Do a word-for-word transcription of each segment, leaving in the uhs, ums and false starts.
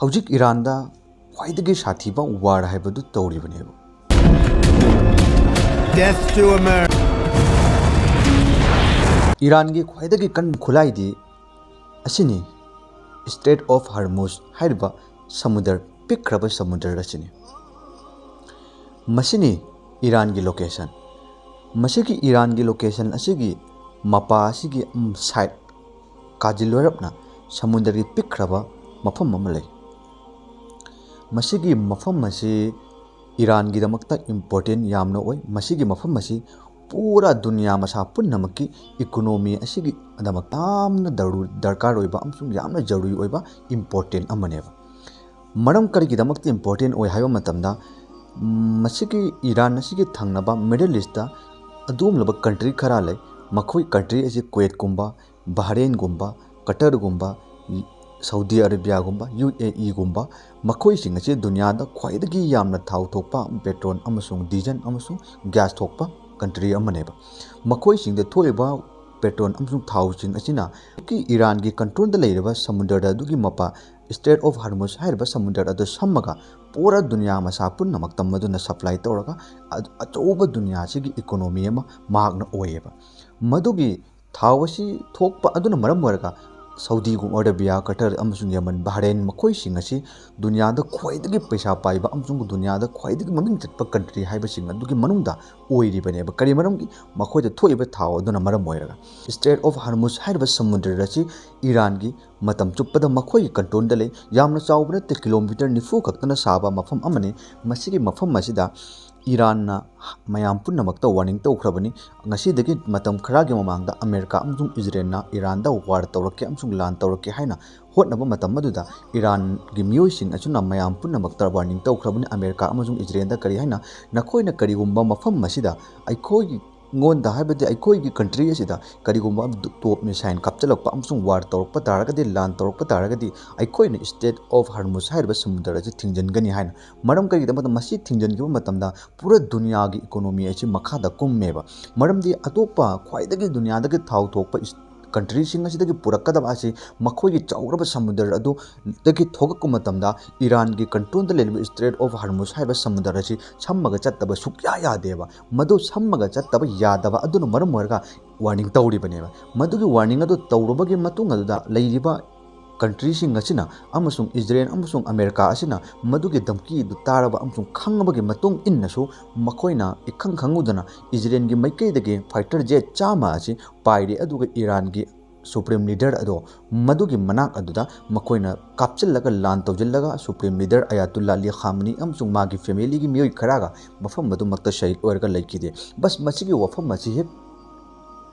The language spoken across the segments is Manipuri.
ꯍꯧꯖꯤꯛ ꯏꯔꯥꯟꯗ ꯈ꯭ꯋꯥꯏꯗꯒꯤ ꯁꯥꯊꯤꯕ ꯋꯥꯔ ꯍꯥꯏꯕꯗꯨ ꯇꯧꯔꯤꯕꯅꯦꯕ꯫ Death to America. ꯏꯔꯥꯟꯒꯤ ꯈ꯭ꯋꯥꯏꯗꯒꯤ ꯀꯟꯕ ꯈꯨꯠꯂꯥꯏꯗꯤ ꯑꯁꯤꯅꯤ, Strait of Hormuz ꯍꯥꯏꯔꯤꯕ ꯁꯃꯨꯗ꯭ꯔ, ꯄꯤꯛꯈ꯭ꯔꯕ ꯁꯃꯨꯗ꯭ꯔ ꯑꯁꯤꯅꯤ꯫ ꯃꯁꯤꯅꯤ ꯏꯔꯥꯟꯒꯤ ꯂꯣꯀꯦꯁꯟ꯫ ꯃꯁꯤꯒꯤ ꯏꯔꯥꯟꯒꯤ ꯂꯣꯀꯦꯁꯟ ꯑꯁꯤꯒꯤ ꯃꯄꯥ ꯑꯁꯤꯒꯤ ꯁꯥꯏꯠ ꯀꯥꯖꯤꯜ ꯂꯣꯏꯔꯞꯅ ꯁꯃꯨꯗ꯭ꯔꯒꯤ ꯄꯤꯛꯈ꯭ꯔꯕ ꯃꯐꯝ ꯑꯃ ꯂꯩ꯫ ꯃꯁꯤꯒꯤ ꯃꯐꯝ ꯑꯁꯤ ꯏꯔꯥꯟꯒꯤꯗꯃꯛꯇ ꯏꯝꯄꯣꯔꯇꯦꯟ ꯌꯥꯝꯅ ꯑꯣꯏ꯫ ꯃꯁꯤꯒꯤ ꯃꯐꯝ ꯑꯁꯤ ꯄꯨꯔꯥ ꯗꯨꯅꯤꯌꯥ ꯃꯁꯥ ꯄꯨꯝꯅꯃꯛꯀꯤ ꯏꯀꯣꯅꯣꯃꯤ ꯑꯁꯤꯒꯤꯗꯃꯛ ꯌꯥꯝꯅ ꯗꯔꯨ-, ꯗꯔꯀꯥꯔ ꯑꯣꯏꯕ ꯑꯃꯁꯨꯡ ꯌꯥꯝꯅ ꯖꯔꯨꯔꯤ ꯑꯣꯏꯕ ꯏꯝꯄꯣꯔꯇꯦꯟ ꯑꯃꯅꯦꯕ꯫ ꯃꯔꯝ ꯀꯔꯤꯒꯤꯗꯃꯛꯇ ꯏꯝꯄꯣꯔꯇꯦꯟ ꯑꯣꯏ ꯍꯥꯏꯕ ꯃꯇꯝꯗ, ꯃꯁꯤꯒꯤ ꯏꯔꯥꯟ ꯑꯁꯤꯒꯤ ꯊꯪꯅꯕ ꯃꯤꯗꯜ ꯏꯁꯇ ꯑꯗꯨꯒꯨꯝꯂꯕ ꯀꯟꯇ꯭ꯔꯤ ꯈꯔ ꯂꯩ꯫ ꯃꯈꯣꯏ ꯀꯟꯇ꯭ꯔꯤ ꯑꯁꯤ ꯀꯨꯋꯦꯠꯀꯨꯝꯕ, ꯕꯍꯔꯦꯟꯒꯨꯝꯕ, ꯀꯇꯔꯒꯨꯝꯕ, ꯁꯥꯎꯗꯤ ꯑꯔꯦꯕꯤꯌꯥꯒꯨꯝꯕ, ꯌꯨ ꯑꯦ ꯏꯒꯨꯝꯕ, ꯃꯈꯣꯏꯁꯤꯡ ꯑꯁꯤ ꯗꯨꯅꯤꯌꯥꯗ ꯈ꯭ꯋꯥꯏꯗꯒꯤ ꯌꯥꯝꯅ ꯊꯥꯎ ꯊꯣꯛꯄ, ꯄꯦꯇ꯭ꯔꯣꯜ ꯑꯃꯁꯨꯡ ꯗꯤꯖꯜ ꯑꯃꯁꯨꯡ ꯒ꯭ꯌꯥꯁ ꯊꯣꯛꯄ ꯀꯟꯇ꯭ꯔꯤ ꯑꯃꯅꯦꯕ꯫ ꯃꯈꯣꯏꯁꯤꯡꯗ ꯊꯣꯛꯏꯕ ꯄꯦꯇ꯭ꯔꯣꯜ ꯑꯃꯁꯨꯡ ꯊꯥꯎꯁꯤꯡ ꯑꯁꯤꯅ ꯏꯔꯥꯟꯒꯤ ꯀꯟꯇ꯭ꯔꯣꯜꯗ ꯂꯩꯔꯤꯕ ꯁꯃꯨꯗ꯭ꯔꯗ ꯑꯗꯨꯒꯤ ꯃꯄꯥ, Strait of Hormuz ꯍꯥꯏꯔꯤꯕ ꯁꯃꯨꯗ꯭ꯔ ꯑꯗꯨ ꯁꯝꯃꯒ ꯄꯨꯔꯥ ꯗꯨꯅꯤꯌꯥ ꯃꯁꯥ ꯄꯨꯝꯅꯃꯛꯇ ꯃꯗꯨꯅ ꯁꯄ꯭ꯂꯥꯏ ꯇꯧꯔꯒ ꯑ-, ꯑꯆꯧꯕ ꯗꯨꯅꯤꯌꯥꯁꯤꯒꯤ ꯏꯀꯣꯅꯣꯃꯤ ꯑꯃ ꯃꯍꯥꯛꯅ ꯑꯣꯏꯌꯦꯕ꯫ ꯃꯗꯨꯒꯤ ꯊꯥꯎ ꯑꯁꯤ ꯊꯣꯛꯄ ꯑꯗꯨꯅ ꯃꯔꯝ ꯑꯣꯏꯔꯒ ꯁꯥꯎꯗꯤꯒꯨꯝꯕ, ꯑꯔꯦꯕꯤꯌꯥ, ꯀꯇꯔ ꯑꯃꯁꯨꯡ ꯌꯦꯃꯟ, ꯕꯍꯔꯦꯟ ꯃꯈꯣꯏꯁꯤꯡ ꯑꯁꯤ ꯗꯨꯅꯤꯌꯥꯗ ꯈ꯭ꯋꯥꯏꯗꯒꯤ ꯄꯩꯁꯥ ꯄꯥꯏꯕ ꯑꯃꯁꯨꯡ ꯗꯨꯅꯤꯌꯥꯗ ꯈ꯭ꯋꯥꯏꯗꯒꯤ ꯃꯃꯤꯡ ꯆꯠꯄ ꯀꯟꯇ꯭ꯔꯤ ꯍꯥꯏꯕꯁꯤꯡ ꯑꯗꯨꯒꯤ ꯃꯅꯨꯡꯗ ꯑꯣꯏꯔꯤꯕꯅꯦꯕ꯫ ꯀꯔꯤ ꯃꯔꯝꯒꯤ? ꯃꯈꯣꯏꯗ ꯊꯣꯛꯏꯕ ꯊꯥꯎ ꯑꯗꯨꯅ ꯃꯔꯝ ꯑꯣꯏꯔꯒ꯫ Strait of Hormuz ꯍꯥꯏꯔꯤꯕ ꯁꯃꯨꯗ꯭ꯔ ꯑꯁꯤ ꯏꯔꯥꯟꯒꯤ ꯃꯇꯝ ꯆꯨꯞꯄꯗ ꯃꯈꯣꯏꯒꯤ ꯀꯟꯇ꯭ꯔꯣꯜꯗ ꯂꯩ꯫ ꯌꯥꯝꯅ ꯆꯥꯎꯕ ꯅꯠꯇꯦ, ꯀꯤꯂꯣꯃꯤꯇꯔ ꯅꯤꯐꯨ ꯈꯛꯇꯅ ꯁꯥꯕ ꯃꯐꯝ ꯑꯃꯅꯤ꯫ ꯃꯁꯤꯒꯤ ꯃꯐꯝ ꯑꯁꯤꯗ ꯏꯔꯥꯟꯅ ꯃꯌꯥꯝ ꯄꯨꯝꯅꯃꯛꯇ ꯋꯥꯔꯅꯤꯡ ꯇꯧꯈ꯭ꯔꯕꯅꯤ꯫ ꯉꯁꯤꯗꯒꯤ ꯃꯇꯝ ꯈꯔꯒꯤ ꯃꯃꯥꯡꯗ ꯑꯃꯦꯔꯤꯀꯥ ꯑꯃꯁꯨꯡ ꯏꯖꯔꯦꯜꯅ ꯏꯔꯥꯟꯗ ꯋꯥꯔ ꯇꯧꯔꯛꯀꯦ ꯑꯃꯁꯨꯡ ꯂꯥꯟ ꯇꯧꯔꯛꯀꯦ ꯍꯥꯏꯅ ꯍꯣꯠꯅꯕ ꯃꯇꯝ ꯑꯗꯨꯗ ꯏꯔꯥꯟꯒꯤ ꯃꯤꯑꯣꯏꯁꯤꯡ ꯑꯁꯤꯅ ꯃꯌꯥꯝ ꯄꯨꯝꯅꯃꯛꯇ ꯋꯥꯔꯅꯤꯡ ꯇꯧꯈ꯭ꯔꯕꯅꯤ, ꯑꯃꯦꯔꯤꯀꯥ ꯑꯃꯁꯨꯡ ꯏꯖꯔꯦꯜꯗ꯫ ꯀꯔꯤ ꯍꯥꯏꯅ? ꯅꯈꯣꯏꯅ ꯀꯔꯤꯒꯨꯝꯕ ꯃꯐꯝ ꯑꯁꯤꯗ ꯑꯩꯈꯣꯏꯒꯤ ꯉꯣꯟꯗ, ꯍꯥꯏꯕꯗꯤ ꯑꯩꯈꯣꯏꯒꯤ ꯀꯟꯇ꯭ꯔꯤ ꯑꯁꯤꯗ ꯀꯔꯤꯒꯨꯝꯕ ꯇꯣꯞ ꯃꯤꯁꯥꯏꯜ ꯀꯥꯞꯆꯜꯂꯛꯄ ꯑꯃꯁꯨꯡ ꯋꯥꯔ ꯇꯧꯔꯛꯄ ꯇꯥꯔꯒꯗꯤ, ꯂꯥꯟ ꯇꯧꯔꯛꯄ ꯇꯥꯔꯒꯗꯤ, ꯑꯩꯈꯣꯏꯅ Strait of Hormuz ꯍꯥꯏꯔꯤꯕ ꯁꯃꯨꯗ꯭ꯔ ꯑꯁꯤ ꯊꯤꯡꯖꯤꯟꯒꯅꯤ ꯍꯥꯏꯅ꯫ ꯃꯔꯝ ꯀꯔꯤꯒꯤꯗꯃꯛꯇ ꯃꯁꯤ ꯊꯤꯡꯖꯤꯟꯈꯤꯕ ꯃꯇꯝꯗ ꯄꯨꯔꯥ ꯗꯨꯅꯤꯌꯥꯒꯤ ꯏꯀꯣꯅꯣꯃꯤ ꯑꯁꯤ ꯃꯈꯥꯗ ꯀꯨꯝꯃꯦꯕ? ꯃꯔꯝꯗꯤ ꯑꯇꯣꯞꯄ ꯈ꯭ꯋꯥꯏꯗꯒꯤ ꯗꯨꯅꯤꯌꯥꯗꯒꯤ ꯊꯥꯎ ꯊꯣꯛꯄ ꯏꯁ-, ꯀꯟꯇ꯭ꯔꯤꯁꯤꯡ ꯑꯁꯤꯗꯒꯤ ꯄꯨꯔꯛꯀꯗꯕ ꯑꯁꯤ ꯃꯈꯣꯏꯒꯤ ꯆꯥꯎꯔꯕ ꯁꯃꯨꯗ꯭ꯔ ꯑꯗꯨꯗꯒꯤ ꯊꯣꯛꯂꯛꯄ ꯃꯇꯝꯗ ꯏꯔꯥꯟꯒꯤ ꯀꯟꯇ꯭ꯔꯣꯜꯗ ꯂꯩꯔꯤꯕ ꯏꯁꯇ꯭ꯔꯦꯠ ꯑꯣꯐ ꯍꯔꯃꯨꯁ ꯍꯥꯏꯕ ꯁꯃꯨꯗ꯭ꯔ ꯑꯁꯤ ꯁꯝꯃꯒ ꯆꯠꯇꯕ ꯁꯨꯛꯌꯥ ꯌꯥꯗꯦꯕ꯫ ꯃꯗꯨ ꯁꯝꯃꯒ ꯆꯠꯇꯕ ꯌꯥꯗꯕ ꯑꯗꯨꯅ ꯃꯔꯝ ꯑꯣꯏꯔꯒ ꯋꯥꯔꯅꯤꯡ ꯇꯧꯔꯤꯕꯅꯦꯕ꯫ ꯃꯗꯨꯒꯤ ꯋꯥꯔꯅꯤꯡ ꯑꯗꯨ ꯇꯧꯔꯨꯕꯒꯤ ꯃꯇꯨꯡ ꯑꯗꯨꯗ ꯂꯩꯔꯤꯕ ꯀꯟꯇ꯭ꯔꯤꯁꯤꯡ ꯑꯁꯤꯅ ꯑꯃꯁꯨꯡ ꯏꯖꯔꯦꯜ ꯑꯃꯁꯨꯡ ꯑꯃꯦꯔꯤꯀꯥ ꯑꯁꯤꯅ ꯃꯗꯨꯒꯤ ꯙꯝꯀꯤ ꯑꯗꯨ ꯇꯥꯔꯕ ꯑꯃꯁꯨꯡ ꯈꯪꯉꯕꯒꯤ ꯃꯇꯨꯡ ꯏꯟꯅꯁꯨ ꯃꯈꯣꯏꯅ ꯏꯈꯪ ꯈꯪꯍꯧꯗꯅ ꯏꯖꯔꯦꯜꯒꯤ ꯃꯥꯏꯀꯩꯗꯒꯤ ꯐꯥꯏꯇꯔ ꯖꯦꯠ ꯆꯥꯝꯃ ꯑꯁꯤ ꯄꯥꯏꯔꯤ, ꯑꯗꯨꯒ ꯏꯔꯥꯟꯒꯤ ꯁꯨꯄ꯭ꯔꯤꯝ ꯂꯤꯗꯔ ꯑꯗꯣ ꯃꯗꯨꯒꯤ ꯃꯅꯥꯛ ꯑꯗꯨꯗ ꯃꯈꯣꯏꯅ ꯀꯥꯞꯁꯤꯜꯂꯒ ꯂꯥꯟ ꯇꯧꯁꯤꯜꯂꯒ ꯁꯨꯄ꯭ꯔꯤꯝ ꯂꯤꯗꯔ ꯑꯌꯥꯇꯨꯜꯂꯥ ꯑꯂꯤ ꯈꯥꯃꯅꯤ ꯑꯃꯁꯨꯡ ꯃꯥꯒꯤ ꯐꯦꯃꯤꯂꯤꯒꯤ ꯃꯤꯑꯣꯏ ꯈꯔꯒ ꯃꯐꯝ ꯑꯗꯨꯃꯛꯇ ꯁꯍꯤꯗ ꯑꯣꯏꯔꯒ ꯂꯩꯈꯤꯗꯦ꯫ ꯕꯁ ꯃꯁꯤꯒꯤ ꯋꯥꯐꯝ ꯑꯁꯤ ꯍꯦꯛ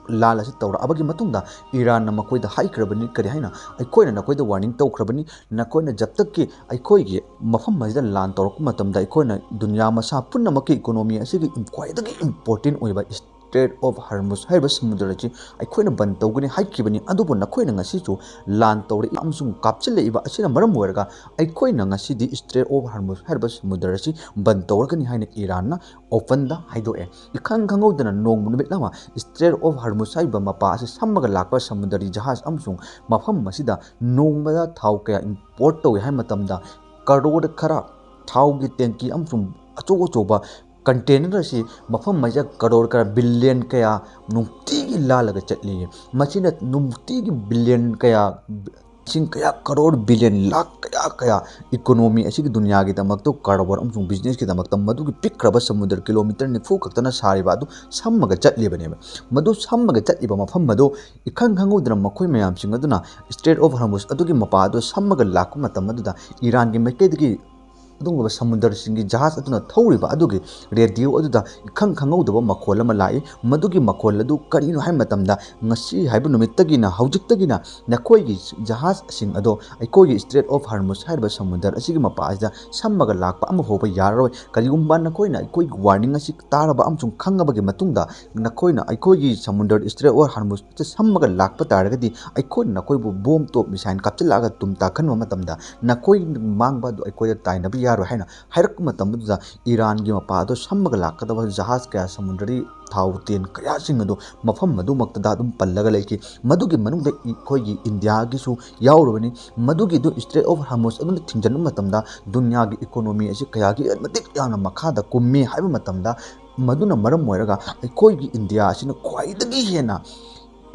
ꯂꯥꯟ ꯑꯁꯤ ꯇꯧꯔꯛꯑꯕꯒꯤ ꯃꯇꯨꯡꯗ ꯏꯔꯥꯟꯅ ꯃꯈꯣꯏꯗ ꯍꯥꯏꯈ꯭ꯔꯕꯅꯤ, ꯀꯔꯤ ꯍꯥꯏꯅ, ꯑꯩꯈꯣꯏꯅ ꯅꯈꯣꯏꯗ ꯋꯥꯔꯅꯤꯡ ꯇꯧꯈ꯭ꯔꯕꯅꯤ, ꯅꯈꯣꯏꯅ ꯖꯕ ꯇꯛꯀꯤ ꯑꯩꯈꯣꯏꯒꯤ ꯃꯐꯝ ꯑꯁꯤꯗ ꯂꯥꯟ ꯇꯧꯔꯛꯄ ꯃꯇꯝꯗ ꯑꯩꯈꯣꯏꯅ ꯗꯨꯅꯤꯌꯥ ꯃꯁꯥ ꯄꯨꯝꯅꯃꯛꯀꯤ ꯏꯀꯣꯅꯣꯃꯤ ꯑꯁꯤꯒꯤ ꯈ꯭ꯋꯥꯏꯗꯒꯤ ꯏꯝꯄꯣꯔꯇꯦꯟ ꯑꯣꯏꯕ ꯏꯁꯇ꯭ꯔꯦꯠ ꯑꯣꯐ ꯍꯔꯃꯨꯁ ꯍꯥꯏꯔꯤꯕ ꯁꯃꯨꯗ꯭ꯔ ꯑꯁꯤ ꯑꯩꯈꯣꯏꯅ ꯕꯟ ꯇꯧꯒꯅꯤ ꯍꯥꯏꯈꯤꯕꯅꯤ, ꯑꯗꯨꯕꯨ ꯅꯈꯣꯏꯅ ꯉꯁꯤꯁꯨ ꯂꯥꯟ ꯇꯧꯔꯛꯏ ꯑꯃꯁꯨꯡ ꯀꯥꯞꯁꯤꯜꯂꯛꯏꯕ ꯑꯁꯤꯅ ꯃꯔꯝ ꯑꯣꯏꯔꯒ ꯑꯩꯈꯣꯏꯅ ꯉꯁꯤꯗꯤ ꯏꯁꯇ꯭ꯔꯦꯠ ꯑꯣꯐ ꯍꯔꯃꯨꯁ ꯍꯥꯏꯔꯤꯕ ꯁꯃꯨꯗ꯭ꯔ ꯑꯁꯤ ꯕꯟ ꯇꯧꯔꯒꯅꯤ ꯍꯥꯏꯅ ꯏꯔꯥꯟꯅ ꯑꯣꯄꯟꯗ ꯍꯥꯏꯗꯣꯛꯑꯦ꯫ ꯏꯈꯪ ꯈꯪꯍꯧꯗꯅ ꯅꯣꯡꯃ ꯅꯨꯃꯤꯠ ꯑꯃ ꯏꯁꯇ꯭ꯔꯦꯠ ꯑꯣꯐ ꯍꯔꯃꯨꯁ ꯍꯥꯏꯔꯤꯕ ꯃꯄꯥ ꯑꯁꯤ ꯁꯝꯃꯒ ꯂꯥꯛꯄ ꯁꯃꯨꯗ꯭ꯔꯤ ꯖꯍꯥꯖ ꯑꯃꯁꯨꯡ ꯃꯐꯝ ꯑꯁꯤꯗ ꯅꯣꯡꯃꯗ ꯊꯥꯎ ꯀꯌꯥ ꯏꯝꯄꯣꯔꯠ ꯇꯧꯏ ꯍꯥꯏꯕ ꯃꯇꯝꯗ ꯀꯔꯣꯔ ꯈꯔ ꯊꯥꯎꯒꯤ ꯇꯦꯡꯀꯤ ꯑꯃꯁꯨꯡ ꯑꯆꯧ ꯑꯆꯧꯕ ꯀꯟꯇꯦꯅꯔ ꯑꯁꯤ ꯃꯐꯝ ꯑꯁꯤꯗ ꯀꯔꯣꯔ ꯈꯔ ꯕꯤꯂꯤꯌꯟ ꯀꯌꯥ ꯅꯨꯡꯇꯤꯒꯤ ꯂꯥꯜꯂꯒ ꯆꯠꯂꯤ꯫ ꯃꯁꯤꯅ ꯅꯨꯡꯇꯤꯒꯤ ꯕꯤꯂꯤꯌꯟ ꯀꯌꯥ, ꯂꯤꯁꯤꯡ ꯀꯌꯥ, ꯀꯔꯣꯔ ꯕꯤꯂꯤꯌꯟ ꯂꯥꯈ ꯀꯌꯥ ꯀꯌꯥ ꯏꯀꯣꯅꯣꯃꯤ ꯑꯁꯤꯒꯤ ꯗꯨꯅꯤꯌꯥꯒꯤꯗꯃꯛꯇ, ꯀꯔꯕꯥꯔ ꯑꯃꯁꯨꯡ ꯕꯤꯖꯤꯅꯦꯁꯀꯤꯗꯃꯛꯇ ꯃꯗꯨꯒꯤ ꯄꯤꯛꯈ꯭ꯔꯕ ꯁꯃꯨꯗ꯭ꯔ ꯀꯤꯂꯣꯃꯤꯇꯔ ꯅꯤꯐꯨ ꯈꯛꯇꯅ ꯁꯥꯔꯤꯕ ꯑꯗꯨ ꯁꯝꯃꯒ ꯆꯠꯂꯤꯕꯅꯦꯕ꯫ ꯃꯗꯨ ꯁꯝꯃꯒ ꯆꯠꯂꯤꯕ ꯃꯐꯝ ꯑꯗꯨ ꯏꯈꯪ ꯈꯪꯍꯧꯗꯅ ꯃꯈꯣꯏ ꯃꯌꯥꯝꯁꯤꯡ ꯑꯗꯨꯅ ꯏꯁꯇ꯭ꯔꯦꯠ ꯑꯣꯐ ꯍꯔꯃꯨꯁ ꯑꯗꯨꯒꯤ ꯃꯄꯥ ꯑꯗꯨ ꯁꯝꯃꯒ ꯂꯥꯛꯄ ꯃꯇꯝ ꯑꯗꯨꯗ ꯏꯔꯥꯟꯒꯤ ꯃꯥꯏꯀꯩꯗꯒꯤ ꯑꯗꯨꯒꯨꯝꯂꯕ ꯁꯃꯨꯗ꯭ꯔꯁꯤꯡꯒꯤ ꯖꯍꯥꯖ ꯑꯗꯨꯅ ꯊꯧꯔꯤꯕ ꯑꯗꯨꯒꯤ ꯔꯦꯗꯤꯑꯣ ꯑꯗꯨꯗ ꯏꯈꯪ ꯈꯪꯍꯧꯗꯕ ꯃꯈꯣꯜ ꯑꯃ ꯂꯥꯛꯏ꯫ ꯃꯗꯨꯒꯤ ꯃꯈꯣꯜ ꯑꯗꯨ ꯀꯔꯤꯅꯣ ꯍꯥꯏꯕ ꯃꯇꯝꯗ, "ꯉꯁꯤ ꯍꯥꯏꯕ ꯅꯨꯃꯤꯠꯇꯒꯤꯅ, ꯍꯧꯖꯤꯛꯇꯒꯤꯅ ꯅꯈꯣꯏꯒꯤ ꯖꯍꯥꯖꯁꯤꯡ ꯑꯗꯣ ꯑꯩꯈꯣꯏꯒꯤ ꯏꯁꯇ꯭ꯔꯦꯠ ꯑꯣꯐ ꯍꯔꯃꯨꯁ ꯍꯥꯏꯔꯤꯕ ꯁꯃꯨꯗ꯭ꯔ ꯑꯁꯤꯒꯤ ꯃꯄꯥ ꯑꯁꯤꯗ ꯁꯝꯃꯒ ꯂꯥꯛꯄ ꯑꯃ ꯐꯥꯎꯕ ꯌꯥꯔꯔꯣꯏ꯫ ꯀꯔꯤꯒꯨꯝꯕ ꯅꯈꯣꯏꯅ ꯑꯩꯈꯣꯏꯒꯤ ꯋꯥꯔꯅꯤꯡ ꯑꯁꯤ ꯇꯥꯔꯕ ꯑꯃꯁꯨꯡ ꯈꯪꯉꯕꯒꯤ ꯃꯇꯨꯡꯗ ꯅꯈꯣꯏꯅ ꯑꯩꯈꯣꯏꯒꯤ ꯁꯃꯨꯗ꯭ꯔ ꯏꯁꯇ꯭ꯔꯦꯠ ꯑꯣꯐ ꯍꯔꯃꯨꯁ ꯁꯝꯃꯒ ꯂꯥꯛꯄ ꯇꯥꯔꯒꯗꯤ ꯑꯩꯈꯣꯏꯅ ꯅꯈꯣꯏꯕꯨ ꯕꯣꯝ, ꯇꯣꯞ, ꯃꯤꯁꯥꯏꯜ ꯀꯥꯞꯁꯤꯜꯂꯛꯑꯒ ꯇꯨꯝ ꯇꯥꯛꯍꯟꯕ ꯃꯇꯝꯗ ꯅꯈꯣꯏ ꯃꯥꯡꯕ ꯑꯗꯨ ꯑꯩꯈꯣꯏꯗ ꯇꯥꯏꯅꯕ ꯌꯥꯏ꯫ ꯌꯥꯔꯣꯏ ꯍꯥꯏꯅ ꯍꯥꯏꯔꯛꯄ ꯃꯇꯝꯗꯨꯗ ꯏꯔꯥꯟꯒꯤ ꯃꯄꯥ ꯑꯗꯣ ꯁꯝꯃꯒ ꯂꯥꯛꯀꯗꯕ ꯖꯍꯥꯖ ꯀꯌꯥ, ꯁꯃꯨꯗ꯭ꯔꯤ ꯊꯥꯎ ꯇꯦꯟ ꯀꯌꯥꯁꯤꯡ ꯑꯗꯨ ꯃꯐꯝ ꯑꯗꯨꯃꯛꯇꯗ ꯑꯗꯨꯝ ꯄꯜꯂꯒ ꯂꯩꯈꯤ꯫ ꯃꯗꯨꯒꯤ ꯃꯅꯨꯡꯗ ꯑꯩꯈꯣꯏꯒꯤ ꯏꯟꯗꯤꯌꯥꯒꯤꯁꯨ ꯌꯥꯎꯔꯕꯅꯤ꯫ ꯃꯗꯨꯒꯤꯗꯨ Strait of Hormuz ꯑꯗꯨꯅ ꯊꯤꯡꯖꯤꯟꯕ ꯃꯇꯝꯗ ꯗꯨꯅꯤꯌꯥꯒꯤ economy ꯑꯁꯤ ꯀꯌꯥꯒꯤ ꯃꯇꯤꯛ ꯌꯥꯝꯅ ꯃꯈꯥꯗ ꯀꯨꯝꯃꯤ ꯍꯥꯏꯕ ꯃꯇꯝꯗ, ꯃꯗꯨꯅ ꯃꯔꯝ ꯑꯣꯏꯔꯒ ꯑꯩꯈꯣꯏꯒꯤ ꯏꯟꯗꯤꯌꯥ ꯑꯁꯤꯅ ꯈ꯭ꯋꯥꯏꯗꯒꯤ ꯍꯦꯟꯅ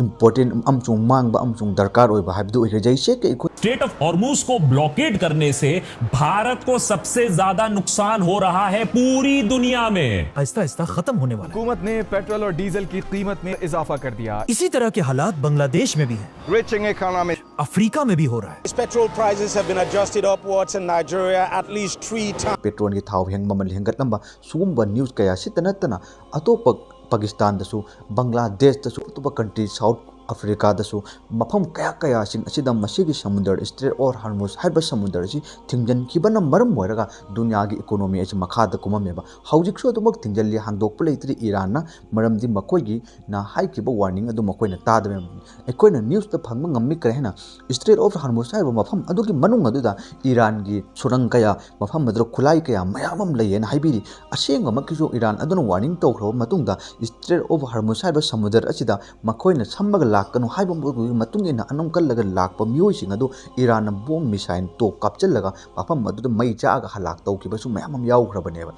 important ꯑꯃꯁꯨꯡ ꯃꯥꯡꯕ ꯑꯃꯁꯨꯡ ꯗꯔꯀꯥꯔ ꯑꯣꯏꯕ ꯍꯥꯏꯕꯗꯨ ꯑꯣꯏꯈ꯭ꯔꯦ꯫ जैसे कि ꯑꯩꯈꯣꯏ स्ट्रेट ऑफ हॉर्मूज को ब्लॉकेड करने से भारत को सबसे ज्यादा नुकसान हो रहा है पूरी दुनिया में। आहिस्ता आहिस्ता खत्म होने वाला है। हुकूमत ने पेट्रोल और डीजल की कीमत में इजाफा कर दिया। इसी तरह के हालात बांग्लादेश में भी हैं। Rich economy. अफ्रीका में भी हो रहा है। Petrol prices have been adjusted upwards in Nigeria at least three times. ꯄꯦꯇ꯭ꯔꯣꯜꯒꯤ ꯊꯥꯎ ꯍꯦꯟ ꯃꯃꯜ ꯍꯦꯟꯒꯠꯂꯝꯕ, ꯁꯤꯒꯨꯝꯕ news ꯀꯌꯥ ꯁꯤꯇ ꯅꯠꯇꯅ ꯑꯇꯣꯞꯄ ꯄꯥꯀꯤꯁꯇꯥꯟꯗꯁꯨ, ꯕꯪꯒ꯭ꯂꯥꯗꯦꯁꯇꯁꯨ, ꯑꯇꯣꯞꯄ country South Africaꯗꯁꯨ ꯃꯐꯝ ꯀꯌꯥ ꯀꯌꯥꯁꯤꯡ ꯑꯁꯤꯗ ꯃꯁꯤꯒꯤ ꯁꯃꯨꯗ꯭ꯔ, Strait of Hormuz ꯍꯥꯏꯕ ꯁꯃꯨꯗ꯭ꯔ ꯑꯁꯤ ꯊꯤꯡꯖꯤꯟꯈꯤꯕꯅ ꯃꯔꯝ ꯑꯣꯏꯔꯒ ꯗꯨꯅꯤꯌꯥꯒꯤ economy ꯑꯁꯤ ꯃꯈꯥꯗ ꯀꯨꯝꯃꯝꯃꯦꯕ꯫ ꯍꯧꯖꯤꯛꯁꯨ ꯑꯗꯨꯃꯛ ꯊꯤꯡꯖꯤꯜꯂꯤ, ꯍꯥꯡꯗꯣꯛꯄ ꯂꯩꯇ꯭ꯔꯤ ꯏꯔꯥꯟꯅ, ꯃꯔꯝꯗꯤ ꯃꯈꯣꯏꯒꯤꯅ ꯍꯥꯏꯈꯤꯕ warning ꯑꯗꯨ ꯃꯈꯣꯏꯅ ꯇꯥꯗꯕ꯫ ꯑꯩꯈꯣꯏꯅ newsꯇ ꯐꯪꯕ ꯉꯝꯃꯤ꯫ ꯀꯔꯤ ꯍꯥꯏꯅ Strait of Hormuz ꯍꯥꯏꯔꯤꯕ ꯃꯐꯝ ꯑꯗꯨꯒꯤ ꯃꯅꯨꯡ ꯑꯗꯨꯗ ꯏꯔꯥꯟꯒꯤ ꯁꯨꯔꯪ ꯀꯌꯥ, ꯃꯐꯝ ꯑꯗꯨꯗ ꯈꯨꯠꯂꯥꯏ ꯀꯌꯥ ꯃꯌꯥꯝ ꯑꯃ ꯂꯩꯌꯦꯅ ꯍꯥꯏꯕꯤꯔꯤ꯫ ꯑꯁꯦꯡꯕꯃꯛꯀꯤꯁꯨ ꯏꯔꯥꯟ ꯑꯗꯨꯅ warning ꯇꯧꯈ꯭ꯔꯕ ꯃꯇꯨꯡꯗ Strait of Hormuz ꯍꯥꯏꯔꯤꯕ ꯁꯃꯨꯗ꯭ꯔ ꯑꯁꯤꯗ ꯃꯈꯣꯏꯅ ꯁꯝꯃꯒ ꯂꯥꯛꯀꯅꯨ ꯍꯥꯏꯕ ꯃꯇꯨꯡ ꯏꯟꯅ ꯑꯅꯝ ꯀꯜꯂꯒ ꯂꯥꯛꯄ ꯃꯤꯑꯣꯏꯁꯤꯡ ꯑꯗꯨ ꯏꯔꯥꯟꯅ bomb missile ꯇꯣꯞ ꯀꯥꯞꯆꯜꯂꯒ ꯃꯐꯝ ꯑꯗꯨꯗ ꯃꯩ ꯆꯥꯛꯑꯒ ꯍꯂꯥꯛ ꯇꯧꯈꯤꯕꯁꯨ ꯃꯌꯥꯝ ꯑꯃ ꯌꯥꯎꯈ꯭ꯔꯕꯅꯦꯕ꯫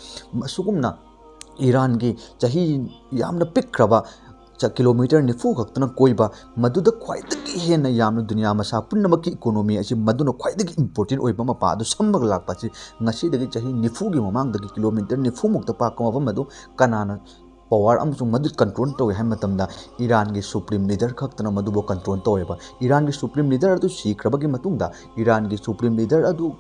ꯑꯁꯤꯒꯨꯝꯅ ꯏꯔꯥꯟꯒꯤ ꯆꯍꯤ ꯌꯥꯝꯅ ꯄꯤꯛꯈ꯭ꯔꯕ ꯆ-, kilometre ꯅꯤꯐꯨ ꯈꯛꯇꯅ ꯀꯣꯏꯕ, ꯃꯗꯨꯗ ꯈ꯭ꯋꯥꯏꯗꯒꯤ ꯍꯦꯟꯅ ꯌꯥꯝꯅ ꯗꯨꯅꯤꯌꯥ ꯃꯁꯥ ꯄꯨꯝꯅꯃꯛꯀꯤ economy ꯑꯁꯤ ꯃꯗꯨꯅ ꯈ꯭ꯋꯥꯏꯗꯒꯤ important ꯑꯣꯏꯕ ꯃꯄꯥ ꯑꯗꯨ ꯁꯝꯃꯒ ꯂꯥꯛꯄ ꯑꯁꯤ ꯉꯁꯤꯗꯒꯤ ꯆꯍꯤ ꯅꯤꯐꯨꯒꯤ ꯃꯃꯥꯡꯗꯒꯤ kilometre ꯅꯤꯐꯨꯃꯨꯛꯇ ꯄꯥꯛꯄ ꯃꯐꯝ ꯑꯗꯨ ꯀꯅꯥꯅ power ꯑꯃꯁꯨꯡ ꯃꯗꯨ control ꯇꯧꯏ ꯍꯥꯏꯕ ꯃꯇꯝꯗ ꯏꯔꯥꯟꯒꯤ supreme leader ꯈꯛꯇꯅ ꯃꯗꯨꯕꯨ control ꯇꯧꯋꯦꯕ꯫ ꯏꯔꯥꯟꯒꯤ supreme leader ꯑꯗꯨ ꯁꯤꯈ꯭ꯔꯕꯒꯤ ꯃꯇꯨꯡꯗ ꯏꯔꯥꯟꯒꯤ supreme leader ꯑꯗꯨ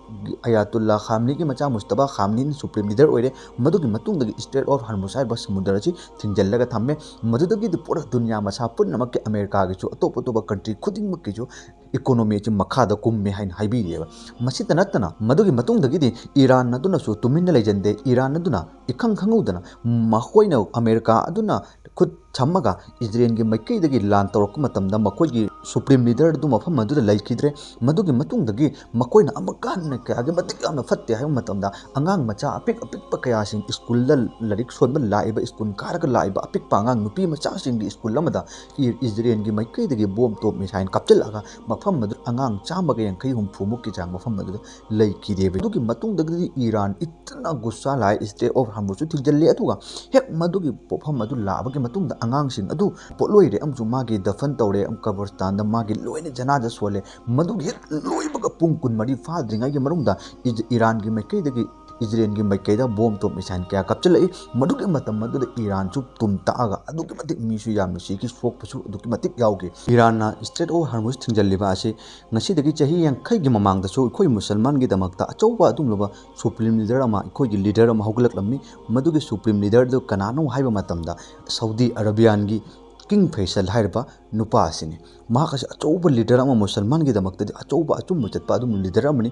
ꯑꯌꯥꯇꯨꯜꯂꯥ ꯈꯥꯝꯅꯤꯒꯤ ꯃꯆꯥ ꯃꯨꯁꯇꯕꯥ ꯈꯥꯝꯅꯤꯅ supreme leader ꯑꯣꯏꯔꯦ꯫ ꯃꯗꯨꯒꯤ ꯃꯇꯨꯡꯗꯒꯤ Strait of Hormuz ꯍꯥꯏꯔꯤꯕ ꯁꯃꯨꯗ꯭ꯔ ꯑꯁꯤ ꯊꯤꯡꯖꯤꯜꯂꯒ ꯊꯝꯃꯦ꯫ ꯃꯗꯨꯗꯒꯤꯗꯤ ꯄꯨꯔꯥ ꯗꯨꯅꯤꯌꯥ ꯃꯁꯥ ꯄꯨꯝꯅꯃꯛꯀꯤ, ꯑꯃꯦꯔꯤꯀꯥꯒꯤꯁꯨ, ꯑꯇꯣꯞ ꯑꯇꯣꯞꯄ country ꯈꯨꯗꯤꯡꯃꯛꯀꯤꯁꯨ economy ꯑꯁꯤ ꯃꯈꯥꯗ ꯀꯨꯝꯃꯦ ꯍꯥꯏꯅ ꯍꯥꯏꯕꯤꯔꯤꯑꯕ꯫ ꯃꯁꯤꯇ ꯅꯠꯇꯅ ꯃꯗꯨꯒꯤ ꯃꯇꯨꯡꯗꯒꯤꯗꯤ ꯏꯔꯥꯟ ꯑꯗꯨꯅꯁꯨ ꯇꯨꯃꯤꯟꯅ ꯂꯩꯖꯟꯗꯦ꯫ ꯏꯔꯥꯟ ꯑꯗꯨꯅ ꯏꯈꯪ ꯈꯪꯍꯧꯗꯅ ꯃꯈꯣꯏꯅ, ꯑꯃꯦꯔꯤꯀꯥ ꯑꯗꯨꯅ ꯈꯨꯠ ꯁꯝꯃꯒ ꯏꯖꯔꯦꯜꯒꯤ ꯃꯥꯏꯀꯩꯗꯒꯤ ꯂꯥꯟ ꯇꯧꯔꯛꯄ ꯃꯇꯝꯗ ꯃꯈꯣꯏꯒꯤ ꯁꯨꯄ꯭ꯔꯤꯝ ꯂꯤꯗꯔ ꯑꯗꯨ ꯃꯐꯝ ꯑꯗꯨꯗ ꯂꯩꯈꯤꯗ꯭ꯔꯦ꯫ ꯃꯗꯨꯒꯤ ꯃꯇꯨꯡꯗꯒꯤ ꯃꯈꯣꯏꯅ ꯑꯃꯨꯛꯀ ꯍꯟꯅ ꯀꯌꯥꯒꯤ ꯃꯇꯤꯛ ꯌꯥꯝꯅ ꯐꯠꯇꯦ ꯍꯥꯏꯕ ꯃꯇꯝꯗ ꯑꯉꯥꯡ ꯃꯆꯥ ꯑꯄꯤꯛ ꯑꯄꯤꯛꯄ ꯀꯌꯥꯁꯤꯡ ꯁ꯭ꯀꯨꯜꯗ ꯂꯥꯏꯔꯤꯛ ꯁꯣꯟꯕ ꯂꯥꯛꯏꯕ, ꯁ꯭ꯀꯨꯜ ꯀꯥꯔꯒ ꯂꯥꯛꯏꯕ ꯑꯄꯤꯛꯄ ꯑꯉꯥꯡ ꯅꯨꯄꯤ ꯃꯆꯥꯁꯤꯡꯒꯤ ꯁ꯭ꯀꯨꯜ ꯑꯃꯗ ꯏ-, ꯏꯖꯔꯦꯜꯒꯤ ꯃꯥꯏꯀꯩꯗꯒꯤ ꯕꯣꯝ ꯇꯣꯞ ꯃꯤꯁꯥꯏꯜ ꯀꯥꯞꯆꯤꯜꯂꯛꯑꯒ ꯃꯐꯝ ꯑꯗꯨ ꯑꯉꯥꯡ ꯆꯥꯝꯃꯒ ꯌꯥꯡꯈꯩ ꯍꯨꯝꯐꯨꯃꯨꯛꯀꯤ ꯆꯥꯡ ꯃꯐꯝ ꯑꯗꯨꯗ ꯂꯩꯈꯤꯗꯦꯕ꯫ ꯑꯗꯨꯒꯤ ꯃꯇꯨꯡꯗꯒꯤꯗꯤ ꯏꯔꯥꯟ ꯏꯇꯅ ꯒꯨꯁꯥ ꯂꯥꯛꯑꯦ, ꯏꯁꯇ꯭ꯔꯦꯠ ꯑꯣꯐ ꯍꯥꯔꯃꯨꯖꯁꯨ ꯊꯤꯡꯖꯤꯜꯂꯦ꯫ ꯑꯗꯨꯒ ꯍꯦꯛ ꯃꯗꯨꯒꯤ ꯄꯣꯠꯐꯝ ꯑꯗꯨ ꯂꯥꯛꯑꯕꯒꯤ ꯃꯇꯨꯡꯗ ꯑꯉꯥꯡꯁꯤꯡ ꯑꯗꯨ ꯄꯣꯠꯂꯣꯏꯔꯦ ꯑꯃꯁꯨꯡ ꯃꯥꯒꯤ ꯗꯐꯟ ꯇꯧꯔꯦ, ꯀꯕꯔꯁꯇꯥꯟꯗ ꯃꯥꯒꯤ ꯂꯣꯏꯅ ꯖꯅꯥꯖ ꯁꯣꯜꯂꯦ꯫ ꯃꯗꯨꯒꯤ ꯍꯦꯛ ꯂꯣꯏꯕꯒ ꯄꯨꯡ ꯀꯨꯟꯃꯔꯤ ꯐꯥꯗ꯭ꯔꯤꯉꯩꯒꯤ ꯃꯅꯨꯡꯗ ꯏꯖ-, ꯏꯔꯥꯟꯒꯤ ꯃꯥꯏꯀꯩꯗꯒꯤ, ꯏꯖꯔꯦꯜꯒꯤ ꯃꯥꯏꯀꯩꯗ ꯕꯣꯝ ꯇꯣꯞ ꯃꯤꯁꯥꯏꯜ ꯀꯌꯥ ꯀꯥꯞꯆꯤꯜꯂꯛꯏ꯫ ꯃꯗꯨꯒꯤ ꯃꯇꯝ ꯑꯗꯨꯗ ꯏꯔꯥꯟꯁꯨ ꯇꯨꯝ ꯇꯛꯑꯒ ꯑꯗꯨꯛꯀꯤ ꯃꯇꯤꯛ ꯃꯤꯁꯨ ꯌꯥꯝꯅ ꯁꯤꯈꯤ, ꯁꯣꯛꯄꯁꯨ ꯑꯗꯨꯛꯀꯤ ꯃꯇꯤꯛ ꯌꯥꯎꯈꯤ꯫ ꯏꯔꯥꯟꯅ ꯏꯁꯇ꯭ꯔꯦꯠ ꯑꯣꯐ ꯍꯥꯔꯃꯨꯖ ꯊꯤꯡꯖꯤꯜꯂꯤꯕ ꯑꯁꯤ ꯉꯁꯤꯗꯒꯤ ꯆꯍꯤ ꯌꯥꯡꯈꯩꯒꯤ ꯃꯃꯥꯡꯗꯁꯨ ꯑꯩꯈꯣꯏ ꯃꯨꯁꯜꯃꯥꯟꯒꯤꯗꯃꯛꯇ ꯑꯆꯧꯕ ꯑꯗꯨꯒꯨꯝꯂꯕ ꯁꯨꯄ꯭ꯔꯤꯝ ꯂꯤꯗꯔ ꯑꯃ, ꯑꯩꯈꯣꯏꯒꯤ ꯂꯤꯗꯔ ꯑꯃ ꯍꯧꯒꯠꯂꯛꯂꯝꯃꯤ꯫ ꯃꯗꯨꯒꯤ ꯁꯨꯄ꯭ꯔꯤꯝ ꯂꯤꯗꯔꯗꯨ ꯀꯅꯥꯅꯣ ꯍꯥꯏꯕ ꯃꯇꯝꯗ ꯁꯥꯎꯗꯤ ꯑꯔꯥꯕꯤꯌꯥꯟꯒꯤ ꯀꯤꯡ ꯐꯩꯁꯜ ꯍꯥꯏꯔꯤꯕ ꯅꯨꯄꯥ ꯑꯁꯤꯅꯤ꯫ ꯃꯍꯥꯛ ꯑꯁꯤ ꯑꯆꯧꯕ ꯂꯤꯗꯔ ꯑꯃ, ꯃꯨꯁꯜꯃꯥꯟꯒꯤꯗꯃꯛꯇꯗꯤ ꯑꯆꯧꯕ ꯑꯆꯨꯝꯕ ꯆꯠꯄ ꯑꯗꯨꯝ ꯂꯤꯗꯔ ꯑꯃꯅꯤ꯫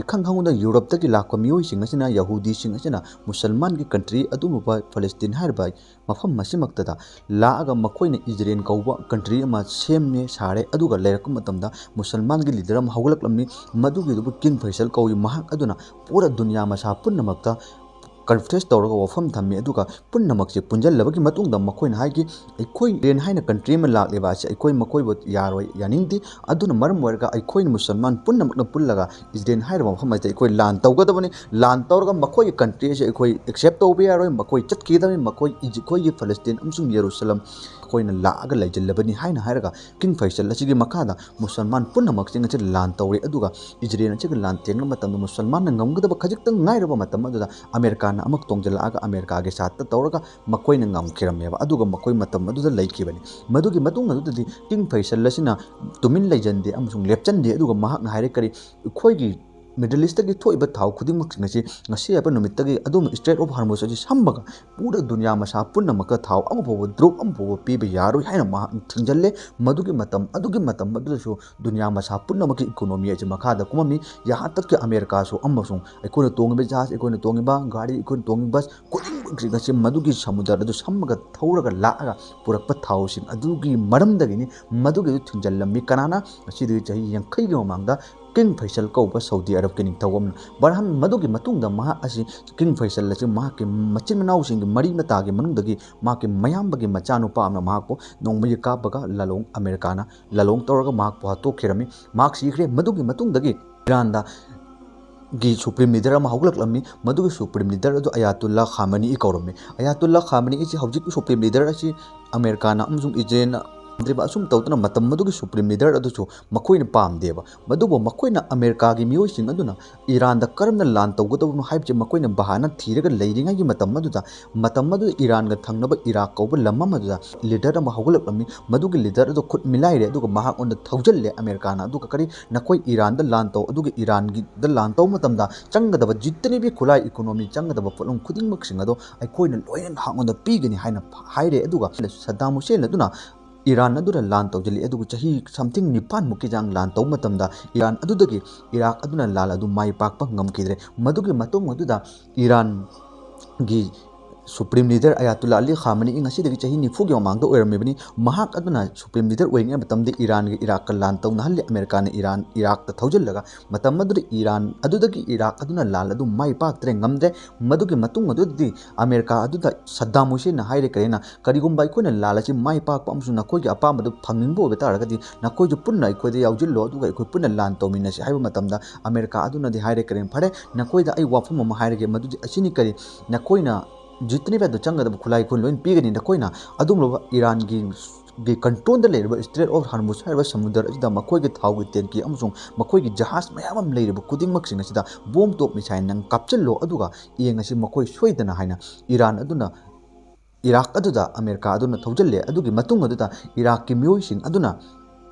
ꯏꯈꯪ ꯈꯪꯍꯧꯗ ꯌꯨꯔꯞꯇꯒꯤ ꯂꯥꯛꯄ ꯃꯤꯑꯣꯏꯁꯤꯡ ꯑꯁꯤꯅ, ꯌꯍꯨꯗꯤꯁꯤꯡ ꯑꯁꯤꯅ ꯃꯨꯁꯜꯃꯥꯟꯒꯤ ꯀꯟꯇ꯭ꯔꯤ ꯑꯗꯨꯒꯨꯝꯂꯕ ꯐꯂꯁꯇꯤꯟ ꯍꯥꯏꯔꯤꯕ ꯃꯐꯝ ꯑꯁꯤꯃꯛꯇꯗ ꯂꯥꯛꯑꯒ ꯃꯈꯣꯏꯅ ꯏꯖꯔꯦꯜ ꯀꯧꯕ ꯀꯟꯇ꯭ꯔꯤ ꯑꯃ ꯁꯦꯝꯃꯦ, ꯁꯥꯔꯦ꯫ ꯑꯗꯨꯒ ꯂꯩꯔꯛꯄ ꯃꯇꯝꯗ ꯃꯨꯁꯜꯃꯥꯟꯒꯤ ꯂꯤꯗꯔ ꯑꯃ ꯍꯧꯒꯠꯂꯛꯂꯝꯃꯤ꯫ ꯃꯗꯨꯒꯤꯗꯨꯕꯨ ꯀꯤꯡ ꯐꯩꯁꯜ ꯀꯧꯏ꯫ ꯃꯍꯥꯛ ꯑꯗꯨꯅ ꯄꯨꯔꯥ ꯗꯨꯅꯤꯌꯥ ꯃꯁꯥ ꯄꯨꯝꯅꯃꯛꯇ ꯀꯟꯐ꯭ꯔꯦꯟꯁ ꯇꯧꯔꯒ ꯋꯥꯐꯝ ꯊꯝꯃꯤ꯫ ꯑꯗꯨꯒ ꯄꯨꯝꯅꯃꯛꯁꯦ ꯄꯨꯟꯁꯤꯜꯂꯕꯒꯤ ꯃꯇꯨꯡꯗ ꯃꯈꯣꯏꯅ ꯍꯥꯏꯈꯤ, "ꯑꯩꯈꯣꯏ ꯏꯖꯔꯦꯜ ꯍꯥꯏꯅ ꯀꯟꯇ꯭ꯔꯤ ꯑꯃ ꯂꯥꯛꯂꯤꯕ ꯑꯁꯤ ꯑꯩꯈꯣꯏ ꯃꯈꯣꯏꯕꯨ ꯌꯥꯔꯣꯏ, ꯌꯥꯅꯤꯡꯗꯦ꯫ ꯑꯗꯨꯅ ꯃꯔꯝ ꯑꯣꯏꯔꯒ ꯑꯩꯈꯣꯏꯅ ꯃꯨꯁꯜꯃꯥꯟ ꯄꯨꯝꯅꯃꯛꯅ ꯄꯨꯜꯂꯒ ꯏꯖꯔꯦꯜ ꯍꯥꯏꯔꯤꯕ ꯃꯐꯝ ꯑꯁꯤꯗ ꯑꯩꯈꯣꯏ ꯂꯥꯟ ꯇꯧꯒꯗꯕꯅꯤ꯫ ꯂꯥꯟ ꯇꯧꯔꯒ ꯃꯈꯣꯏꯒꯤ ꯀꯟꯇ꯭ꯔꯤ ꯑꯁꯤ ꯑꯩꯈꯣꯏ ꯑꯦꯛꯁꯦꯞ ꯇꯧꯕ ꯌꯥꯔꯣꯏ꯫ ꯃꯈꯣꯏ ꯆꯠꯈꯤꯒꯗꯕꯅꯤ꯫ ꯃꯈꯣꯏ ꯏꯖ-, ꯑꯩꯈꯣꯏꯒꯤ ꯐꯂꯁꯇꯤꯟ ꯑꯃꯁꯨꯡ ꯌꯦꯔꯨꯁꯂꯝ ꯑꯩꯈꯣꯏꯅ ꯂꯥꯛꯑꯒ ꯂꯩꯁꯤꯜꯂꯕꯅꯤ" ꯍꯥꯏꯅ ꯍꯥꯏꯔꯒ ꯀꯤꯡ ꯐꯩꯁꯜ ꯑꯁꯤꯒꯤ ꯃꯈꯥꯗ ꯃꯨꯁꯜꯃꯥꯟ ꯄꯨꯝꯅꯃꯛꯁꯤꯡ ꯑꯁꯤ ꯂꯥꯟ ꯇꯧꯔꯦ꯫ ꯑꯗꯨꯒ ꯏꯖꯔꯦꯜ ꯑꯁꯤꯒ ꯂꯥꯟ ꯊꯦꯡꯅꯕ ꯃꯇꯝꯗ ꯃꯨꯁꯜꯃꯥꯟꯅ ꯉꯝꯒꯗꯕ ꯈꯖꯤꯛꯇꯪ ꯉꯥꯏꯔꯕ ꯃꯇꯝ ꯑꯗꯨꯗ ꯑꯃꯦꯔꯤꯀꯥꯅ ꯑꯃꯨꯛ ꯇꯣꯡꯁꯤꯜꯂꯛꯑꯒ ꯑꯃꯦꯔꯤꯀꯥꯒꯤ ꯁꯥꯠꯇ ꯇꯧꯔꯒ ꯃꯈꯣꯏꯅ ꯉꯝꯈꯤꯔꯝꯃꯦꯕ꯫ ꯑꯗꯨꯒ ꯃꯈꯣꯏ ꯃꯇꯝ ꯑꯗꯨꯗ ꯂꯩꯈꯤꯕꯅꯤ꯫ ꯃꯗꯨꯒꯤ ꯃꯇꯨꯡ ꯑꯗꯨꯗꯗꯤ ꯀꯤꯡ ꯐꯩꯁꯜ ꯑꯁꯤꯅ ꯇꯨꯃꯤꯟ ꯂꯩꯖꯟꯗꯦ ꯑꯃꯁꯨꯡ ꯂꯦꯞꯆꯟꯗꯦ꯫ ꯑꯗꯨꯒ ꯃꯍꯥꯛꯅ ꯍꯥꯏꯔꯦ, "ꯀꯔꯤ ꯑꯩꯈꯣꯏꯒꯤ Middle East ꯇꯒꯤ ꯊꯣꯛꯏꯕ ꯊꯥꯎ ꯈꯨꯗꯤꯡꯃꯛꯁꯤꯡ ꯑꯁꯤ ꯉꯁꯤ ꯍꯥꯏꯕ ꯅꯨꯃꯤꯠꯇꯒꯤ ꯑꯗꯨꯝ Strait of Hormuz ꯑꯁꯤ ꯁꯝꯃꯒ ꯄꯨꯔꯥ ꯗꯨꯅꯤꯌꯥ ꯃꯁꯥ ꯄꯨꯝꯅꯃꯛꯇ ꯊꯥꯎ ꯑꯃ ꯐꯥꯎꯕ, drop ꯑꯃ ꯐꯥꯎꯕ ꯄꯤꯕ ꯌꯥꯔꯣꯏ ꯍꯥꯏꯅ ꯃꯍꯥꯛꯅ ꯊꯤꯡꯖꯤꯜꯂꯦ꯫ ꯃꯗꯨꯒꯤ ꯃꯇꯝ ꯑꯗꯨꯒꯤ ꯃꯇꯝ ꯑꯗꯨꯗꯁꯨ ꯗꯨꯅꯤꯌꯥ ꯃꯁꯥ ꯄꯨꯝꯅꯃꯛꯀꯤ economy ꯑꯁꯤ ꯃꯈꯥꯗ ꯀꯨꯝꯃꯝꯃꯤ꯫ ꯌꯥꯍꯥꯟ ꯇꯛꯀꯤ ꯑꯃꯦꯔꯤꯀꯥꯁꯨ ꯑꯃꯁꯨꯡ ꯑꯩꯈꯣꯏꯅ ꯇꯣꯡꯉꯤꯕ ꯖꯍꯥꯖ, ꯑꯩꯈꯣꯏꯅ ꯇꯣꯡꯉꯤꯕ ꯒꯥꯔꯤ, ꯑꯩꯈꯣꯏꯅ ꯇꯣꯡꯉꯤꯕ ꯕꯁ ꯈꯨꯗꯤꯡꯃꯛꯁꯤꯡ ꯑꯁꯤ ꯃꯗꯨꯒꯤ ꯁꯃꯨꯗ꯭ꯔ ꯑꯗꯨ ꯁꯝꯃꯒ ꯊꯧꯔꯒ ꯂꯥꯛꯑꯒ ꯄꯨꯔꯛꯄ ꯊꯥꯎꯁꯤꯡ ꯑꯗꯨꯒꯤ ꯃꯔꯝꯗꯒꯤꯅꯤ꯫ ꯃꯗꯨꯒꯤꯗꯨ ꯊꯤꯡꯖꯤꯜꯂꯝꯃꯤ꯫ ꯀꯅꯥꯅ? ꯉꯁꯤꯗꯒꯤ ꯆꯍꯤ ꯌꯥꯡꯈꯩꯒꯤ ꯃꯃꯥꯡꯗ King Faisal ꯀꯧꯕ ꯁꯥꯎꯗꯤ ꯑꯔꯕꯀꯤ ꯅꯤꯡꯊꯧ ꯑꯃꯅ꯫ ꯕꯔꯍꯥꯟ ꯃꯗꯨꯒꯤ ꯃꯇꯨꯡꯗ ꯃꯍꯥꯛ ꯑꯁꯤ, King Faisal ꯑꯁꯤ ꯃꯍꯥꯛꯀꯤ ꯃꯆꯤꯟ ꯃꯅꯥꯎꯁꯤꯡꯒꯤ ꯃꯔꯤ ꯃꯇꯥꯒꯤ ꯃꯅꯨꯡꯗꯒꯤ ꯃꯍꯥꯛꯀꯤ ꯃꯌꯥꯝꯕꯒꯤ ꯃꯆꯥꯅꯨꯄꯥ ꯑꯃꯅ ꯃꯍꯥꯛꯄꯨ ꯅꯣꯡꯃꯩ ꯀꯥꯞꯄꯒ ꯂꯥꯂꯣꯡ, ꯑꯃꯦꯔꯤꯀꯥꯅ ꯂꯥꯂꯣꯡ ꯇꯧꯔꯒ ꯃꯍꯥꯛꯄꯨ ꯍꯥꯠꯇꯣꯛꯈꯤꯔꯝꯃꯤ꯫ ꯃꯍꯥꯛ ꯁꯤꯈ꯭ꯔꯦ꯫ ꯃꯗꯨꯒꯤ ꯃꯇꯨꯡꯗꯒꯤ ꯏꯔꯥꯟꯗ ꯒꯤ supreme leader ꯑꯃ ꯍꯧꯒꯠꯂꯛꯂꯝꯃꯤ꯫ ꯃꯗꯨꯒꯤ supreme leader ꯑꯗꯨ ꯑꯌꯥꯇꯨꯜꯂꯥ ꯈꯥꯃꯅꯤ ꯀꯧꯔꯝꯃꯤ꯫ ꯑꯌꯥꯇꯨꯜꯂꯥ ꯈꯥꯃꯅꯤ ꯑꯁꯤ ꯍꯧꯖꯤꯛꯀꯤ supreme leader ꯑꯁꯤ ꯑꯃꯦꯔꯤꯀꯥꯅ ꯑꯃꯁꯨꯡ ꯏꯖꯔꯦꯜꯅ ꯄꯥꯝꯗ꯭ꯔꯤꯕ, ꯑꯁꯨꯝ ꯇꯧꯗꯅ ꯃꯇꯝ ꯃꯗꯨꯒꯤ supreme leader ꯑꯗꯨꯁꯨ ꯃꯈꯣꯏꯅ ꯄꯥꯝꯗꯦꯕ꯫ ꯃꯗꯨꯕꯨ ꯃꯈꯣꯏꯅ, ꯑꯃꯦꯔꯤꯀꯥꯒꯤ ꯃꯤꯑꯣꯏꯁꯤꯡ ꯑꯗꯨꯅ ꯏꯔꯥꯟꯗ ꯀꯔꯝꯅ ꯂꯥꯟ ꯇꯧꯒꯗꯕꯅꯣ ꯍꯥꯏꯕꯁꯤ ꯃꯈꯣꯏꯅ ꯕꯍꯥꯅ ꯊꯤꯔꯒ ꯂꯩꯔꯤꯉꯩꯒꯤ ꯃꯇꯝ ꯑꯗꯨꯗ, ꯃꯇꯝ ꯑꯗꯨꯗ ꯏꯔꯥꯟꯒ ꯊꯪꯅꯕ ꯏꯔꯥꯛ ꯀꯧꯕ ꯂꯝ ꯑꯃ ꯑꯗꯨꯗ leader ꯑꯃ ꯍꯧꯒꯠꯂꯛꯂꯝꯃꯤ꯫ ꯃꯗꯨꯒꯤ leader ꯑꯗꯨ ꯈꯨꯠ ꯃꯤꯂꯥꯏꯔꯦ, ꯑꯗꯨꯒ ꯃꯍꯥꯛꯉꯣꯟꯗ ꯊꯧꯖꯤꯜꯂꯦ ꯑꯃꯦꯔꯤꯀꯥꯅ꯫ ꯑꯗꯨꯒ ꯀꯔꯤ, ꯅꯈꯣꯏ ꯏꯔꯥꯟꯗ ꯂꯥꯟ ꯇꯧ, ꯑꯗꯨꯒ ꯏꯔꯥꯟꯒꯤꯗ ꯂꯥꯟ ꯇꯧꯕ ꯃꯇꯝꯗ ꯆꯪꯒꯗꯕ ꯖꯤꯇꯅꯦꯕꯤ ꯈꯨꯠꯂꯥꯏ, economy ꯆꯪꯒꯗꯕ ꯄꯣꯠꯂꯝ ꯈꯨꯗꯤꯡꯃꯛꯁꯤꯡ ꯑꯗꯣ ꯑꯩꯈꯣꯏꯅ ꯂꯣꯏꯅ ꯅꯍꯥꯛꯉꯣꯟꯗ ꯄꯤꯒꯅꯤ ꯍꯥꯏꯅ ꯍꯥꯏꯔꯦ꯫ ꯑꯗꯨꯒ ꯁꯗꯥꯝ ꯍꯨꯁꯦꯟ ꯑꯗꯨꯅ ꯏꯔꯥꯟ ꯑꯗꯨꯗ ꯂꯥꯟ ꯇꯧꯁꯤꯜꯂꯤ꯫ ꯑꯗꯨꯒ ꯆꯍꯤ something ꯅꯤꯄꯥꯟꯃꯨꯛꯀꯤ ꯆꯥꯡ ꯂꯥꯟ ꯇꯧꯕ ꯃꯇꯝꯗ ꯏꯔꯥꯟ ꯑꯗꯨꯗꯒꯤ ꯏꯔꯥꯛ ꯑꯗꯨꯅ ꯂꯥꯟ ꯑꯗꯨ ꯃꯥꯏ ꯄꯥꯛꯄ ꯉꯝꯈꯤꯗ꯭ꯔꯦ꯫ ꯃꯗꯨꯒꯤ ꯃꯇꯨꯡ ꯑꯗꯨꯗ ꯏꯔꯥꯟꯒꯤ supreme leader ꯑꯌꯥꯇꯨꯜꯂꯥ ꯑꯂꯤ ꯈꯥꯃꯅꯤ ꯉꯁꯤꯗꯒꯤ ꯆꯍꯤ ꯅꯤꯐꯨꯒꯤ ꯃꯃꯥꯡꯗ ꯑꯣꯏꯔꯝꯃꯤꯕꯅꯤ꯫ ꯃꯍꯥꯛ ꯑꯗꯨꯅ supreme leader ꯑꯣꯏꯔꯤꯉꯩ ꯃꯇꯝꯗ ꯏꯔꯥꯟꯒ ꯏꯔꯥꯛꯀ ꯂꯥꯟ ꯇꯧꯅꯍꯜꯂꯤ꯫ ꯑꯃꯦꯔꯤꯀꯥꯅ ꯏꯔꯥꯟ ꯏꯔꯥꯛꯇ ꯊꯧꯖꯤꯜꯂꯒ ꯃꯇꯝ ꯑꯗꯨꯗ ꯏꯔꯥꯟ ꯑꯗꯨꯗꯒꯤ ꯏꯔꯥꯛ ꯑꯗꯨꯅ ꯂꯥꯟ ꯑꯗꯨ ꯃꯥꯏ ꯄꯥꯛꯇ꯭ꯔꯦ, ꯉꯝꯗ꯭ꯔꯦ꯫ ꯃꯗꯨꯒꯤ ꯃꯇꯨꯡ ꯑꯗꯨꯗꯗꯤ ꯑꯃꯦꯔꯤꯀꯥ ꯑꯗꯨꯗ ꯁꯗꯥꯝ ꯍꯨꯁꯦꯟꯅ ꯍꯥꯏꯔꯦ, ꯀꯔꯤꯅ, ꯀꯔꯤꯒꯨꯝꯕ ꯑꯩꯈꯣꯏꯅ ꯂꯥꯟ ꯑꯁꯤ ꯃꯥꯏ ꯄꯥꯛꯄ ꯑꯃꯁꯨꯡ ꯅꯈꯣꯏꯒꯤ ꯑꯄꯥꯝꯕꯗꯨ ꯐꯪꯅꯤꯡꯕ ꯑꯣꯏꯕ ꯇꯥꯔꯒꯗꯤ ꯅꯈꯣꯏꯁꯨ ꯄꯨꯟꯅ ꯑꯩꯈꯣꯏꯗ ꯌꯥꯎꯁꯤꯜꯂꯣ, ꯑꯗꯨꯒ ꯑꯩꯈꯣꯏ ꯄꯨꯟꯅ ꯂꯥꯟ ꯇꯧꯃꯤꯟꯅꯁꯤ ꯍꯥꯏꯕ ꯃꯇꯝꯗ ꯑꯃꯦꯔꯤꯀꯥ ꯑꯗꯨꯅꯗꯤ ꯍꯥꯏꯔꯦ, ꯀꯔꯤ, ꯐꯔꯦ, ꯅꯈꯣꯏꯗ ꯑꯩ ꯋꯥꯐꯝ ꯑꯃ ꯍꯥꯏꯔꯒꯦ, ꯃꯗꯨꯗꯤ ꯑꯁꯤꯅꯤ, ꯀꯔꯤ, ꯅꯈꯣꯏꯅ ꯖꯤꯇꯅꯦꯕꯤ ꯑꯗꯨ ꯆꯪꯒꯗꯕ ꯈꯨꯠꯂꯥꯏ ꯑꯩꯈꯣꯏ ꯂꯣꯏꯅ ꯄꯤꯒꯅꯤ꯫ ꯅꯈꯣꯏꯅ ꯑꯗꯨꯒꯨꯝꯂꯕ ꯏꯔꯥꯟꯒꯤ ꯒꯤ control ꯗ ꯂꯩꯔꯤꯕ Strait of Hormuz ꯍꯥꯏꯔꯤꯕ ꯁꯃꯨꯗ꯭ꯔ ꯑꯁꯤꯗ ꯃꯈꯣꯏꯒꯤ ꯊꯥꯎꯒꯤ tank ꯑꯃꯁꯨꯡ ꯃꯈꯣꯏꯒꯤ ꯖꯍꯥꯖ ꯃꯌꯥꯝ ꯑꯃ ꯂꯩꯔꯤꯕ ꯈꯨꯗꯤꯡꯃꯛꯁꯤꯡ ꯑꯁꯤꯗ bomb, top, missile ꯅꯪ ꯀꯥꯞꯆꯤꯜꯂꯣ, ꯑꯗꯨꯒ ꯌꯦꯡꯉꯁꯤ ꯃꯈꯣꯏ ꯁꯣꯏꯗꯅ ꯍꯥꯏꯅ ꯏꯔꯥꯟ ꯑꯗꯨꯅ, ꯏꯔꯥꯛ ꯑꯗꯨꯗ ꯑꯃꯦꯔꯤꯀꯥ ꯑꯗꯨꯅ ꯊꯧꯖꯤꯜꯂꯦ꯫ ꯑꯗꯨꯒꯤ ꯃꯇꯨꯡ ꯑꯗꯨꯗ ꯏꯔꯥꯛꯀꯤ ꯃꯤꯑꯣꯏꯁꯤꯡ ꯑꯗꯨꯅ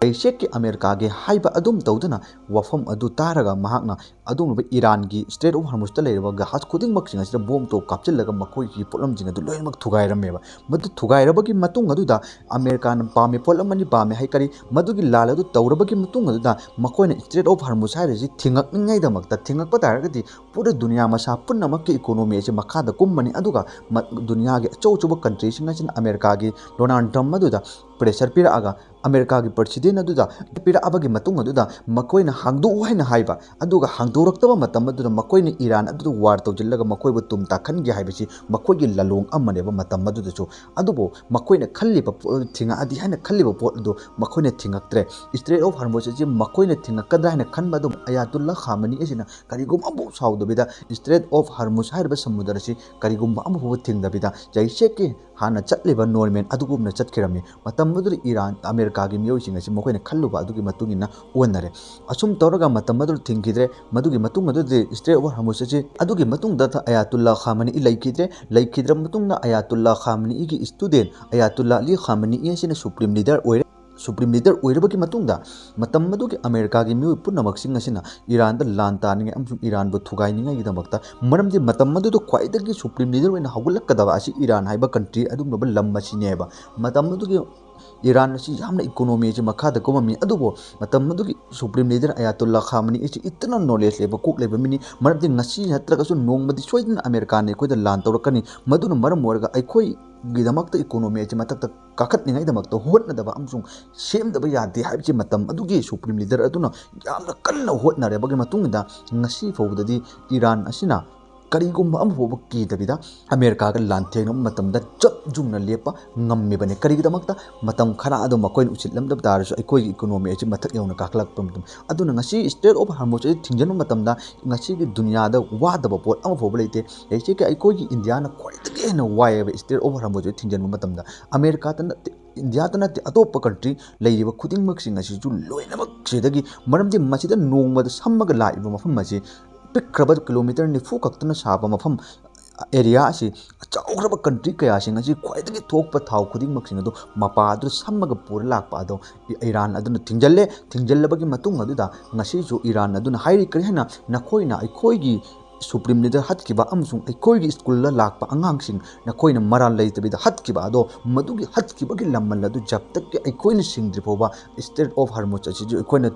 ꯆꯩꯁꯦꯛꯀꯤ ꯑꯃꯦꯔꯤꯀꯥꯒꯤ ꯍꯥꯏꯕ ꯑꯗꯨꯝ ꯇꯧꯗꯨꯅ ꯋꯥꯐꯝ ꯑꯗꯨ ꯇꯥꯔꯒ ꯃꯍꯥꯛꯅ ꯑꯗꯨꯒꯨꯝꯂꯕ ꯏꯔꯥꯟꯒꯤ Strait of Hormuzꯇ ꯂꯩꯔꯤꯕ ꯖꯍꯥꯖ ꯈꯨꯗꯤꯡꯃꯛꯁꯤꯡ ꯑꯁꯤꯗ ꯕꯣꯝ ꯇꯣꯞ ꯀꯥꯞꯁꯤꯜꯂꯒ ꯃꯈꯣꯏꯒꯤ ꯄꯣꯠꯂꯝꯁꯤꯡ ꯑꯗꯨ ꯂꯣꯏꯅꯃꯛ ꯊꯨꯒꯥꯏꯔꯝꯃꯦꯕ꯫ ꯃꯗꯨ ꯊꯨꯒꯥꯏꯔꯕꯒꯤ ꯃꯇꯨꯡ ꯑꯗꯨꯗ ꯑꯃꯦꯔꯤꯀꯥꯅ ꯄꯥꯝꯃꯤ ꯄꯣꯠꯂꯝ ꯑꯅꯤ ꯄꯥꯝꯃꯤ ꯍꯥꯏ ꯀꯔꯤ, ꯃꯗꯨꯒꯤ ꯂꯥꯜ ꯑꯗꯨ ꯇꯧꯔꯕꯒꯤ ꯃꯇꯨꯡ ꯑꯗꯨꯗ ꯃꯈꯣꯏꯅ Strait of Hormuz ꯍꯥꯏꯔꯤꯁꯤ ꯊꯤꯡꯉꯛꯅꯤꯡꯉꯥꯏꯗꯃꯛꯇ, ꯊꯤꯡꯉꯛꯄ ꯇꯥꯔꯒꯗꯤ ꯄꯨꯔꯥ ꯗꯨꯅꯤꯌꯥ ꯃꯁꯥ ꯄꯨꯝꯅꯃꯛꯀꯤ economy ꯑꯁꯤ ꯃꯈꯥꯗ ꯀꯨꯝꯃꯅꯤ꯫ ꯑꯗꯨꯒ ꯃ-, ꯗꯨꯅꯤꯌꯥꯒꯤ ꯑꯆꯧ ꯑꯆꯧꯕ countryꯁꯤꯡ ꯑꯁꯤꯅ ꯑꯃꯦꯔꯤꯀꯥꯒꯤ Donald Trump ꯑꯗꯨꯗ pressure ꯄꯤꯔꯛꯑꯒ, ꯑꯃꯦꯔꯤꯀꯥꯒꯤ president ꯑꯗꯨꯗ ꯄꯤꯔꯛꯑꯕꯒꯤ ꯃꯇꯨꯡ ꯑꯗꯨꯗ ꯃꯈꯣꯏꯅ ꯍꯥꯡꯗꯣꯛꯎ ꯍꯥꯏꯅ ꯍꯥꯏꯕ, ꯑꯗꯨꯒ ꯍꯥꯡꯗꯣꯔꯛꯇꯕ ꯃꯇꯝ ꯑꯗꯨꯗ ꯃꯈꯣꯏꯅ ꯏꯔꯥꯟ ꯑꯗꯨꯗ war ꯇꯧꯁꯤꯜꯂꯒ ꯃꯈꯣꯏꯕꯨ ꯇꯨꯝ ꯇꯥꯛꯍꯟꯒꯦ ꯍꯥꯏꯕꯁꯤ ꯃꯈꯣꯏꯒꯤ ꯂꯥꯂꯣꯡ ꯑꯃꯅꯦꯕ ꯃꯇꯝ ꯑꯗꯨꯗꯁꯨ꯫ ꯑꯗꯨꯕꯨ ꯃꯈꯣꯏꯅ ꯈꯜꯂꯤꯕ ꯄꯣꯠ ꯑꯗꯨ ꯊꯤꯡꯉꯛꯑꯗꯤ ꯍꯥꯏꯅ ꯈꯜꯂꯤꯕ ꯄꯣꯠ ꯑꯗꯨ ꯃꯈꯣꯏꯅ ꯊꯤꯡꯉꯛꯇ꯭ꯔꯦ꯫ Strait of Hormuz ꯑꯁꯤ ꯃꯈꯣꯏꯅ ꯊꯤꯡꯉꯛꯀꯗ꯭ꯔꯥ ꯍꯥꯏꯅ ꯈꯟꯕ ꯑꯗꯨꯝ ꯑꯌꯥꯇꯨꯜꯂꯥ ꯈꯥꯃꯅꯤ ꯑꯁꯤꯅ ꯀꯔꯤꯒꯨꯝꯕ ꯑꯃꯐꯥꯎ ꯁꯥꯎꯗꯕꯤꯗ Strait of Hormuz ꯍꯥꯏꯔꯤꯕ ꯁꯃꯨꯗ꯭ꯔ ꯑꯁꯤ ꯀꯔꯤꯒꯨꯝꯕ ꯑꯃꯐꯥꯎꯕ ꯊꯤꯡꯗꯕꯤꯗ ꯆꯩꯁꯦꯛꯀꯤ ꯍꯥꯟꯅ ꯆꯠꯂꯤꯕ normal ꯑꯗꯨꯒꯨꯝꯅ ꯆꯠꯈꯤꯔꯝꯃꯤ꯫ ꯃꯇꯝ ꯑꯗꯨꯗ ꯏꯔꯥꯟ, ꯑꯃꯦꯔꯤꯀꯥꯒꯤ ꯃꯤꯑꯣꯏꯁꯤꯡ ꯑꯁꯤ ꯃꯈꯣꯏꯅ ꯈꯜꯂꯨꯕ ꯑꯗꯨꯒꯤ ꯃꯇꯨꯡ ꯏꯟꯅ ꯑꯣꯟꯅꯔꯦ꯫ ꯑꯁꯨꯝ ꯇꯧꯔꯒ ꯃꯇꯝ ꯑꯗꯨꯗ ꯊꯤꯡꯈꯤꯗ꯭ꯔꯦ꯫ ꯃꯗꯨꯒꯤ ꯃꯇꯨꯡ ꯑꯗꯨꯗꯤ Strait of Hormuz ꯑꯁꯤ, ꯑꯗꯨꯒꯤ ꯃꯇꯨꯡꯗ ꯑꯌꯥꯇꯨꯜꯂꯥ ꯈꯥꯃꯅꯤ ꯂꯩꯈꯤꯗ꯭ꯔꯦ꯫ ꯂꯩꯈꯤꯗ꯭ꯔꯕ ꯃꯇꯨꯡꯗ ꯑꯌꯥꯇꯨꯜꯂꯥ ꯈꯥꯃꯅꯤꯒꯤ student ꯑꯌꯥꯇꯨꯜꯂꯥ ꯑꯂꯤ ꯈꯥꯃꯅꯤ ꯑꯁꯤꯅ supreme leader ꯑꯣꯏꯔꯦ꯫ Supreme leader ꯑꯣꯏꯔꯕꯒꯤ ꯃꯇꯨꯡꯗ ꯃꯇꯝ ꯑꯗꯨꯒꯤ ꯑꯃꯦꯔꯤꯀꯥꯒꯤ ꯃꯤꯑꯣꯏ ꯄꯨꯝꯅꯃꯛꯁꯤꯡ ꯑꯁꯤꯅ ꯏꯔꯥꯟꯗ ꯂꯥꯟ ꯇꯥꯅꯤꯡꯉꯥꯏ ꯑꯃꯁꯨꯡ ꯏꯔꯥꯟꯕꯨ ꯊꯨꯒꯥꯏꯅꯤꯡꯉꯥꯏꯒꯤꯗꯃꯛꯇ, ꯃꯔꯝꯗꯤ ꯃꯇꯝ ꯑꯗꯨꯗ ꯈ꯭ꯋꯥꯏꯗꯒꯤ supreme leader ꯑꯣꯏꯅ ꯍꯧꯒꯠꯂꯛꯀꯗꯕ ꯑꯁꯤ ꯏꯔꯥꯟ ꯍꯥꯏꯕ country ꯑꯗꯨꯒꯨꯝꯂꯕ ꯂꯝ ꯑꯁꯤꯅꯦꯕ꯫ ꯃꯇꯝ ꯑꯗꯨꯒꯤ ꯏꯔꯥꯟ ꯑꯁꯤ ꯌꯥꯝꯅ economy ꯑꯁꯤ ꯃꯈꯥꯗ ꯀꯨꯝꯃꯝꯃꯤ, ꯑꯗꯨꯕꯨ ꯃꯇꯝ ꯑꯗꯨꯒꯤ supreme leader ꯑꯌꯥꯇꯨꯜꯂꯥ ꯈꯥꯃꯅꯤ ꯑꯁꯤ eternal knowledge ꯂꯩꯕ, ꯀꯣꯛ ꯂꯩꯕ ꯃꯤꯅꯤ꯫ ꯃꯔꯝꯗꯤ ꯉꯁꯤ ꯅꯠꯇ꯭ꯔꯒꯁꯨ ꯅꯣꯡꯃꯗꯤ ꯁꯣꯏꯗꯅ ꯑꯃꯦꯔꯤꯀꯥꯅ ꯑꯩꯈꯣꯏꯗ ꯂꯥꯟ ꯇꯧꯔꯛꯀꯅꯤ꯫ ꯃꯗꯨꯅ ꯃꯔꯝ ꯑꯣꯏꯔꯒ ꯑꯩꯈꯣꯏꯒꯤꯗꯃꯛꯇ economy ꯑꯁꯤ ꯃꯊꯛꯇ ꯀꯥꯈꯠꯅꯤꯡꯉꯥꯏꯗꯃꯛꯇ ꯍꯣꯠꯅꯗꯕ ꯑꯃꯁꯨꯡ ꯁꯦꯝꯗꯕ ꯌꯥꯗꯦ ꯍꯥꯏꯕꯁꯤ ꯃꯇꯝ ꯑꯗꯨꯒꯤ supreme leader ꯑꯗꯨꯅ ꯌꯥꯝꯅ ꯀꯟꯅ ꯍꯣꯠꯅꯔꯕꯒꯤ ꯃꯇꯨꯡꯗ ꯉꯁꯤ ꯐꯥꯎꯕꯗꯗꯤ ꯏꯔꯥꯟ ꯑꯁꯤꯅ ꯀꯔꯤꯒꯨꯝꯕ ꯑꯃ ꯐꯥꯎꯕ ꯀꯤꯗꯕꯤꯗ ꯑꯃꯦꯔꯤꯀꯥꯒ ꯂꯥꯟꯊꯦꯡꯅꯕ ꯃꯇꯝꯗ ꯆꯞ ꯌꯨꯡꯅ ꯂꯦꯞꯄ ꯉꯝꯃꯤꯕꯅꯤ꯫ ꯀꯔꯤꯒꯤꯗꯃꯛꯇ? ꯃꯇꯝ ꯈꯔ ꯑꯗꯨ ꯃꯈꯣꯏꯅ ꯎꯁꯤꯠꯂꯝꯗꯕ ꯇꯥꯔꯁꯨ ꯑꯩꯈꯣꯏꯒꯤ economy ꯑꯁꯤ ꯃꯊꯛ ꯌꯧꯅ ꯀꯥꯈꯠꯂꯛꯄ ꯃꯇꯝ꯫ ꯑꯗꯨꯅ ꯉꯁꯤ Strait of Hormuz ꯑꯁꯤ ꯊꯤꯡꯖꯤꯟꯕ ꯃꯇꯝꯗ ꯉꯁꯤꯒꯤ ꯗꯨꯅꯤꯌꯥꯗ ꯋꯥꯗꯕ ꯄꯣꯠ ꯑꯃ ꯐꯥꯎꯕ ꯂꯩꯇꯦ꯫ ꯍꯧꯖꯤꯛꯀꯤ ꯑꯩꯈꯣꯏꯒꯤ ꯏꯟꯗꯤꯌꯥꯅ ꯈ꯭ꯋꯥꯏꯗꯒꯤ ꯍꯦꯟꯅ ꯋꯥꯏꯑꯦꯕ Strait of Hormuz ꯑꯁꯤ ꯊꯤꯡꯖꯤꯟꯕ ꯃꯇꯝꯗ꯫ ꯑꯃꯦꯔꯤꯀꯥꯗ ꯅꯠꯇꯦ, ꯏꯟꯗꯤꯌꯥꯗ ꯅꯠꯇꯦ, ꯑꯇꯣꯞꯄ country ꯂꯩꯔꯤꯕ ꯈꯨꯗꯤꯡꯃꯛꯁꯤꯡ ꯑꯁꯤꯁꯨ ꯂꯣꯏꯅꯃꯛ ꯁꯤꯗꯒꯤ, ꯃꯔꯝꯗꯤ ꯃꯁꯤꯗ ꯅꯣꯡꯃꯗ ꯁꯝꯃꯒ ꯂꯥꯛꯏꯕ ꯃꯐꯝ ꯑꯁꯤ ꯄꯤꯛꯈ꯭ꯔꯕ kilometre ꯅꯤꯐꯨ ꯈꯛꯇꯅ ꯁꯥꯕ ꯃꯐꯝ, area ꯑꯁꯤ ꯆꯥꯎꯈ꯭ꯔꯕ ꯀꯟꯇ꯭ꯔꯤ ꯀꯌꯥꯁꯤꯡ ꯑꯁꯤ ꯈ꯭ꯋꯥꯏꯗꯒꯤ ꯊꯣꯛꯄ ꯊꯥꯎ ꯈꯨꯗꯤꯡꯃꯛꯁꯤꯡ ꯑꯗꯨ ꯃꯄꯥ ꯑꯗꯨꯗ ꯁꯝꯃꯒ ꯄꯨꯔ ꯂꯥꯛꯄ ꯑꯗꯣ ꯏ-, ꯏꯔꯥꯟ ꯑꯗꯨꯅ ꯊꯤꯡꯖꯤꯜꯂꯦ꯫ ꯊꯤꯡꯖꯤꯜꯂꯕꯒꯤ ꯃꯇꯨꯡ ꯑꯗꯨꯗ ꯉꯁꯤꯁꯨ ꯏꯔꯥꯟ ꯑꯗꯨꯅ ꯍꯥꯏꯔꯤ ꯀꯔꯤ ꯍꯥꯏꯅ, "ꯅꯈꯣꯏꯅ ꯑꯩꯈꯣꯏꯒꯤ ꯁꯨꯄ꯭ꯔꯤꯝ ꯂꯤꯗꯔ ꯍꯥꯠꯈꯤꯕ ꯑꯃꯁꯨꯡ ꯑꯩꯈꯣꯏꯒꯤ ꯁ꯭ꯀꯨꯜꯗ ꯂꯥꯛꯄ ꯑꯉꯥꯡꯁꯤꯡ ꯅꯈꯣꯏꯅ ꯃꯔꯥꯜ ꯂꯩꯇꯕꯤꯗ ꯍꯥꯠꯈꯤꯕ ꯑꯗꯣ, ꯃꯗꯨꯒꯤ ꯍꯥꯠꯈꯤꯕꯒꯤ ꯂꯃꯟ ꯑꯗꯨ ꯖꯕ ꯇꯛꯀꯤ ꯑꯩꯈꯣꯏꯅ ꯁꯤꯡꯗ꯭ꯔꯤ ꯐꯥꯎꯕ ꯁ꯭ꯇ꯭ꯔꯦꯠ ꯑꯣꯐ ꯍꯔꯃꯨꯖ ꯑꯁꯤꯁꯨ ꯑꯩꯈꯣꯏꯅ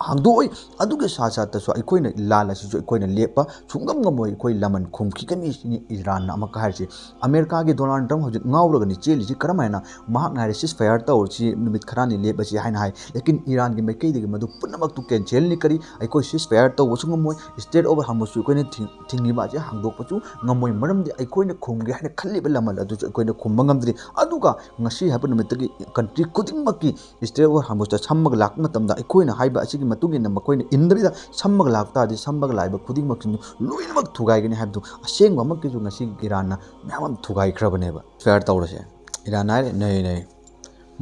ꯍꯥꯡꯗꯣꯛꯑꯣꯏ꯫ ꯑꯗꯨꯒꯤ ꯁꯥ ꯁꯥꯠꯇꯁꯨ ꯑꯩꯈꯣꯏꯅ ꯂꯥꯟ ꯑꯁꯤꯁꯨ ꯑꯩꯈꯣꯏꯅ ꯂꯦꯞꯄ ꯁꯨꯡꯉꯝ ꯉꯝꯃꯣꯏ, ꯑꯩꯈꯣꯏ ꯂꯃꯟ ꯈꯨꯝꯈꯤꯒꯅꯤ" ꯁꯤꯅꯤ ꯏꯔꯥꯟꯅ ꯑꯃꯨꯛꯀ ꯍꯥꯏꯔꯤꯁꯤ꯫ ꯑꯃꯦꯔꯤꯀꯥꯒꯤ ꯗꯣꯅꯥꯜꯗ ꯇ꯭ꯔꯝꯞ ꯍꯧꯖꯤꯛ ꯉꯥꯎꯔꯒꯅꯤ ꯆꯦꯜꯂꯤꯁꯤ꯫ ꯀꯔꯝ ꯍꯥꯏꯅ? ꯃꯍꯥꯛꯅ ꯍꯥꯏꯔꯦ, "ꯁꯤꯁ ꯐꯌꯥꯔ ꯇꯧꯔꯁꯤ, ꯅꯨꯃꯤꯠ ꯈꯔꯅꯤ ꯂꯦꯞꯄꯁꯤ" ꯍꯥꯏꯅ ꯍꯥꯏ꯫ ꯂꯦꯀꯤꯟ ꯏꯔꯥꯟꯒꯤ ꯃꯥꯏꯀꯩꯗꯒꯤ ꯃꯗꯨ ꯄꯨꯝꯅꯃꯛꯇꯨ ꯀꯦꯟꯁꯦꯜꯅꯤ꯫ ꯀꯔꯤ? ꯑꯩꯈꯣꯏ ꯁꯤꯁ ꯐꯌꯥꯔ ꯇꯧꯕꯁꯨ ꯉꯝꯃꯣꯏ, ꯁ꯭ꯇ꯭ꯔꯦꯠ ꯑꯣꯐ ꯍꯔꯃꯨꯖꯁꯨ ꯑꯩꯈꯣꯏꯅ ꯊꯤꯡ-, ꯊꯤꯡꯉꯤꯕ ꯑꯁꯤ ꯍꯥꯡꯗꯣꯛꯄꯁꯨ ꯉꯝꯃꯣꯏ, ꯃꯔꯝꯗꯤ ꯑꯩꯈꯣꯏꯅ ꯈꯨꯝꯒꯦ ꯍꯥꯏꯅ ꯈꯜꯂꯤꯕ ꯂꯃꯟ ꯑꯗꯨꯁꯨ ꯑꯩꯈꯣꯏꯅ ꯈꯨꯝꯕ ꯉꯝꯗ꯭ꯔꯤ꯫ ꯑꯗꯨꯒ ꯉꯁꯤ ꯍꯥꯏꯕ ꯅꯨꯃꯤꯠꯇꯒꯤ ꯀꯟꯇ꯭ꯔꯤ ꯈꯨꯗꯤꯡꯃꯛꯀꯤ ꯁ꯭ꯇ꯭ꯔꯦꯠ ꯑꯣꯐ ꯍꯔꯃꯨꯖꯇ ꯁꯝꯃꯒ ꯂꯥꯛꯄ ꯃꯇꯝꯗ ꯑꯩꯈꯣꯏꯅ ꯍꯥꯏꯕ ꯑꯁꯤꯒꯤ ꯃꯇꯨꯡ ꯏꯟꯅ ꯃꯈꯣꯏꯅ ꯏꯟꯗꯕꯤꯗ ꯁꯝꯃꯒ ꯂꯥꯛꯄ ꯇꯥꯔꯗꯤ ꯁꯝꯃꯒ ꯂꯥꯛꯏꯕ ꯈꯨꯗꯤꯡꯃꯛꯁꯤꯡꯗꯨ ꯂꯣꯏꯅꯃꯛ ꯊꯨꯒꯥꯏꯒꯅꯤ ꯍꯥꯏꯕꯗꯨ ꯑꯁꯦꯡꯕꯃꯛꯀꯤꯁꯨ ꯉꯁꯤ ꯏꯔꯥꯟꯅ ꯃꯌꯥꯝ ꯑꯃ ꯊꯨꯒꯥꯏꯈ꯭ꯔꯕꯅꯦꯕ꯫ ꯐꯌꯥꯔ ꯇꯧꯔꯁꯦ꯫ ꯏꯔꯥꯟ ꯍꯥꯏꯔꯦ, ꯅꯩ ꯅꯩ꯫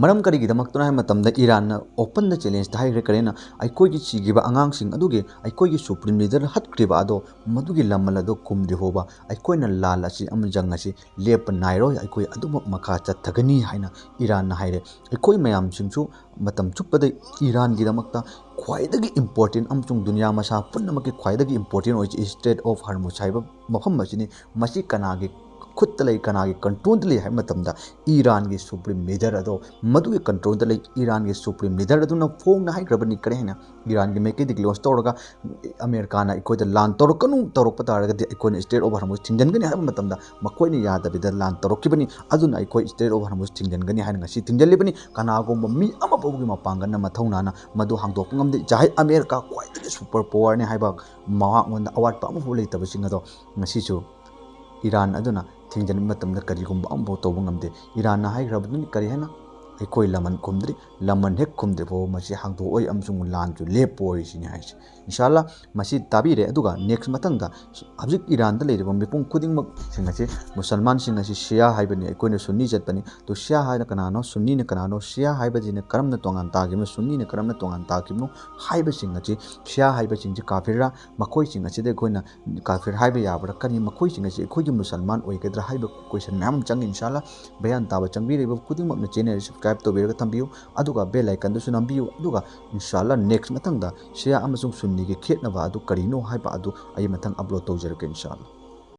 ꯃꯔꯝ ꯀꯔꯤꯒꯤꯗꯃꯛꯇꯅꯣ ꯍꯥꯏꯕ ꯃꯇꯝꯗ ꯏꯔꯥꯟꯅ ꯑꯣꯄꯟꯗ ꯆꯦꯂꯦꯟꯖꯇ ꯍꯥꯏꯈ꯭ꯔꯦ꯫ ꯀꯔꯤꯅ? ꯑꯩꯈꯣꯏꯒꯤ ꯁꯤꯈꯤꯕ ꯑꯉꯥꯡꯁꯤꯡ ꯑꯗꯨꯒꯤ ꯑꯩꯈꯣꯏꯒꯤ ꯁꯨꯄ꯭ꯔꯤꯝ ꯂꯤꯗꯔ ꯍꯠꯈ꯭ꯔꯤꯕ ꯑꯗꯣ, ꯃꯗꯨꯒꯤ ꯂꯃꯟ ꯑꯗꯣ ꯈꯨꯝꯗ꯭ꯔꯤ ꯐꯥꯎꯕ ꯑꯩꯈꯣꯏꯅ ꯂꯥꯟ ꯑꯁꯤ ꯑꯃ ꯖꯪ ꯑꯁꯤ ꯂꯦꯞꯄ ꯅꯥꯏꯔꯣꯏ, ꯑꯩꯈꯣꯏ ꯑꯗꯨꯃꯛ ꯃꯈꯥ ꯆꯠꯊꯒꯅꯤ ꯍꯥꯏꯅ ꯏꯔꯥꯟꯅ ꯍꯥꯏꯔꯦ꯫ ꯑꯩꯈꯣꯏ ꯃꯌꯥꯝꯁꯤꯡꯁꯨ ꯃꯇꯝ ꯆꯨꯞꯄꯗ ꯏꯔꯥꯟꯒꯤꯗꯃꯛꯇ ꯈ꯭ꯋꯥꯏꯗꯒꯤ ꯏꯝꯄꯣꯔꯇꯦꯟ ꯑꯃꯁꯨꯡ ꯗꯨꯅꯤꯌꯥ ꯃꯁꯥ ꯄꯨꯝꯅꯃꯛꯀꯤ ꯈ꯭ꯋꯥꯏꯗꯒꯤ ꯏꯝꯄꯣꯔꯇꯦꯟ ꯑꯣꯏꯁꯤ ꯁ꯭ꯇ꯭ꯔꯦꯠ ꯑꯣꯐ ꯍꯔꯃꯨꯖ ꯍꯥꯏꯕ ꯃꯐꯝ ꯑꯁꯤꯅꯤ꯫ ꯃꯁꯤ ꯀꯅꯥꯒꯤ ꯈꯨꯠꯇ ꯂꯩ, ꯀꯅꯥꯒꯤ ꯀꯟꯇ꯭ꯔꯣꯜꯗ ꯂꯩ ꯍꯥꯏꯕ ꯃꯇꯝꯗ ꯏꯔꯥꯟꯒꯤ ꯁꯨꯄ꯭ꯔꯤꯝ ꯂꯤꯗꯔ ꯑꯗꯣ, ꯃꯗꯨꯒꯤ ꯀꯟꯇ꯭ꯔꯣꯜꯗ ꯂꯩ꯫ ꯏꯔꯥꯟꯒꯤ ꯁꯨꯄ꯭ꯔꯤꯝ ꯂꯤꯗꯔ ꯑꯗꯨꯅ ꯐꯣꯡꯅ ꯍꯥꯏꯈ꯭ꯔꯕꯅꯤ꯫ ꯀꯔꯤ ꯍꯥꯏꯅ? ꯏꯔꯥꯟꯒꯤ ꯃꯥꯏꯀꯩꯗꯒꯤ ꯂꯣꯟꯁ ꯇꯧꯔꯒ ꯑꯃꯦꯔꯤꯀꯥꯅ ꯑꯩꯈꯣꯏꯗ ꯂꯥꯟ ꯇꯧꯔꯛꯀꯅꯨ, ꯇꯧꯔꯛꯄ ꯇꯥꯔꯒꯗꯤ ꯑꯩꯈꯣꯏꯅ ꯁ꯭ꯇ꯭ꯔꯦꯠ ꯑꯣꯐ ꯍꯔꯃꯨꯖ ꯊꯤꯡꯖꯤꯟꯒꯅꯤ ꯍꯥꯏꯕ ꯃꯇꯝꯗ ꯃꯈꯣꯏꯅ ꯌꯥꯗꯕꯤꯗ ꯂꯥꯟ ꯇꯧꯔꯛꯈꯤꯕꯅꯤ꯫ ꯑꯗꯨꯅ ꯑꯩꯈꯣꯏ ꯁ꯭ꯇ꯭ꯔꯦꯠ ꯑꯣꯐ ꯍꯔꯃꯨꯖ ꯊꯤꯡꯖꯤꯟꯒꯅꯤ ꯍꯥꯏꯅ ꯉꯁꯤ ꯊꯤꯡꯖꯤꯜꯂꯤꯕꯅꯤ꯫ ꯀꯅꯥꯒꯨꯝꯕ ꯃꯤ ꯑꯃ ꯐꯥꯎꯕꯒꯤ ꯃꯄꯥꯡꯒꯜꯅ ꯃꯊꯧꯅꯥꯅ ꯃꯗꯨ ꯍꯥꯡꯗꯣꯛꯄ ꯉꯝꯗꯦ꯫ ꯆꯥꯍꯦ ꯑꯃꯦꯔꯤꯀꯥ ꯈ꯭ꯋꯥꯏꯗꯒꯤ ꯁꯨꯄꯔ ꯄꯥꯋꯔꯅꯤ ꯍꯥꯏꯕ ꯃꯉꯣꯟꯗ ꯑꯋꯥꯠꯄ ꯑꯃꯐꯥꯎ ꯂꯩꯇꯕꯁꯤꯡ ꯑꯗꯣ ꯉꯁꯤꯁꯨ ꯏꯔꯥꯟ ꯑꯗꯨꯅ ꯊꯤꯡꯖꯤꯟꯕ ꯃꯇꯝꯗ ꯀꯔꯤꯒꯨꯝꯕ ꯑꯃꯐꯥꯎ ꯇꯧꯕ ꯉꯝꯗꯦ꯫ ꯏꯔꯥꯟꯅ ꯍꯥꯏꯈ꯭ꯔꯕꯗꯨꯅꯤ ꯀꯔꯤ ꯍꯥꯏꯅ? ꯑꯩꯈꯣꯏ ꯂꯃꯟ ꯈꯨꯝꯗ꯭ꯔꯤ꯫ ꯂꯃꯟ ꯍꯦꯛ ꯈꯨꯝꯗ꯭ꯔꯤꯐꯥꯎ ꯃꯁꯤ ꯍꯥꯡꯗꯣꯛꯑꯣꯏ ꯑꯃꯁꯨꯡ ꯂꯥꯟꯁꯨ ꯂꯦꯞꯄꯣꯏ ꯁꯤꯅꯤ ꯍꯥꯏꯁꯦ꯫ ꯏꯟꯁꯥꯜꯂꯥ ꯃꯁꯤ ꯇꯥꯕꯤꯔꯦ꯫ ꯑꯗꯨꯒ next ꯃꯊꯪꯗ ꯍꯧꯖꯤꯛ ꯏꯔꯥꯟꯗ ꯂꯩꯔꯤꯕ ꯃꯤꯄꯨꯝ ꯈꯨꯗꯤꯡꯃꯛꯁꯤꯡ ꯑꯁꯤ, ꯃꯨꯁꯜꯃꯥꯟꯁꯤꯡ ꯑꯁꯤ ꯁꯤꯌꯥ ꯍꯥꯏꯕꯅꯤ, ꯑꯩꯈꯣꯏꯅ ꯁꯨꯟꯅꯤ ꯆꯠꯄꯅꯤ꯫ ꯑꯗꯨ ꯁꯤꯌꯥ ꯍꯥꯏꯅ ꯀꯅꯥꯅꯣ, ꯁꯨꯟꯅꯤꯅ ꯀꯅꯥꯅꯣ, ꯁꯤꯌꯥ ꯍꯥꯏꯕꯁꯤꯅ ꯀꯔꯝꯅ ꯇꯣꯉꯥꯟ ꯇꯥꯈꯤꯕꯅꯣ, ꯁꯨꯟꯅꯤꯅ ꯀꯔꯝꯅ ꯇꯣꯉꯥꯟ ꯇꯥꯈꯤꯕꯅꯣ ꯍꯥꯏꯕꯁꯤꯡ ꯑꯁꯤ, ꯁꯤꯌꯥ ꯍꯥꯏꯕꯁꯤꯡꯁꯤ ꯀꯥꯐꯤꯔꯥ, ꯃꯈꯣꯏꯁꯤꯡ ꯑꯁꯤꯗ ꯑꯩꯈꯣꯏꯅ ꯀꯥꯐꯤꯔ ꯍꯥꯏꯕ ꯌꯥꯕ꯭ꯔꯥ, ꯀꯔꯤ ꯃꯈꯣꯏꯁꯤꯡ ꯑꯁꯤ ꯑꯩꯈꯣꯏꯒꯤ ꯃꯨꯁꯜꯃꯥꯟ ꯑꯣꯏꯒꯗ꯭ꯔꯥ ꯍꯥꯏꯕ question ꯃꯌꯥꯝ ꯑꯃ ꯆꯪꯉꯤ꯫ ꯏꯟꯁꯥꯜꯂꯥ ꯕꯌꯥꯟ ꯇꯥꯕ ꯆꯪꯕꯤꯔꯤꯕ ꯈꯨꯗꯤꯡꯃꯛꯅ channel subscribe ꯇꯧꯕꯤꯔꯒ ꯊꯝꯕꯤꯌꯨ, ꯑꯗꯨꯒ bell iconꯗꯨꯁꯨ ꯅꯝꯕꯤꯌꯨ꯫ ꯑꯗꯨꯒ ꯏꯟꯁꯥꯜꯂꯥ next ꯃꯊꯪꯗ ꯁꯤꯌꯥ ꯑꯃꯁꯨꯡ ꯁꯨꯟꯅꯤꯒꯤ ꯈꯦꯠꯅꯕ ꯑꯗꯨ ꯀꯔꯤꯅꯣ ꯍꯥꯏꯕ ꯑꯗꯨ ꯑꯩ ꯃꯊꯪ upload ꯇꯧꯖꯔꯛꯀꯦ ꯏꯟꯁꯥꯜꯂꯥ꯫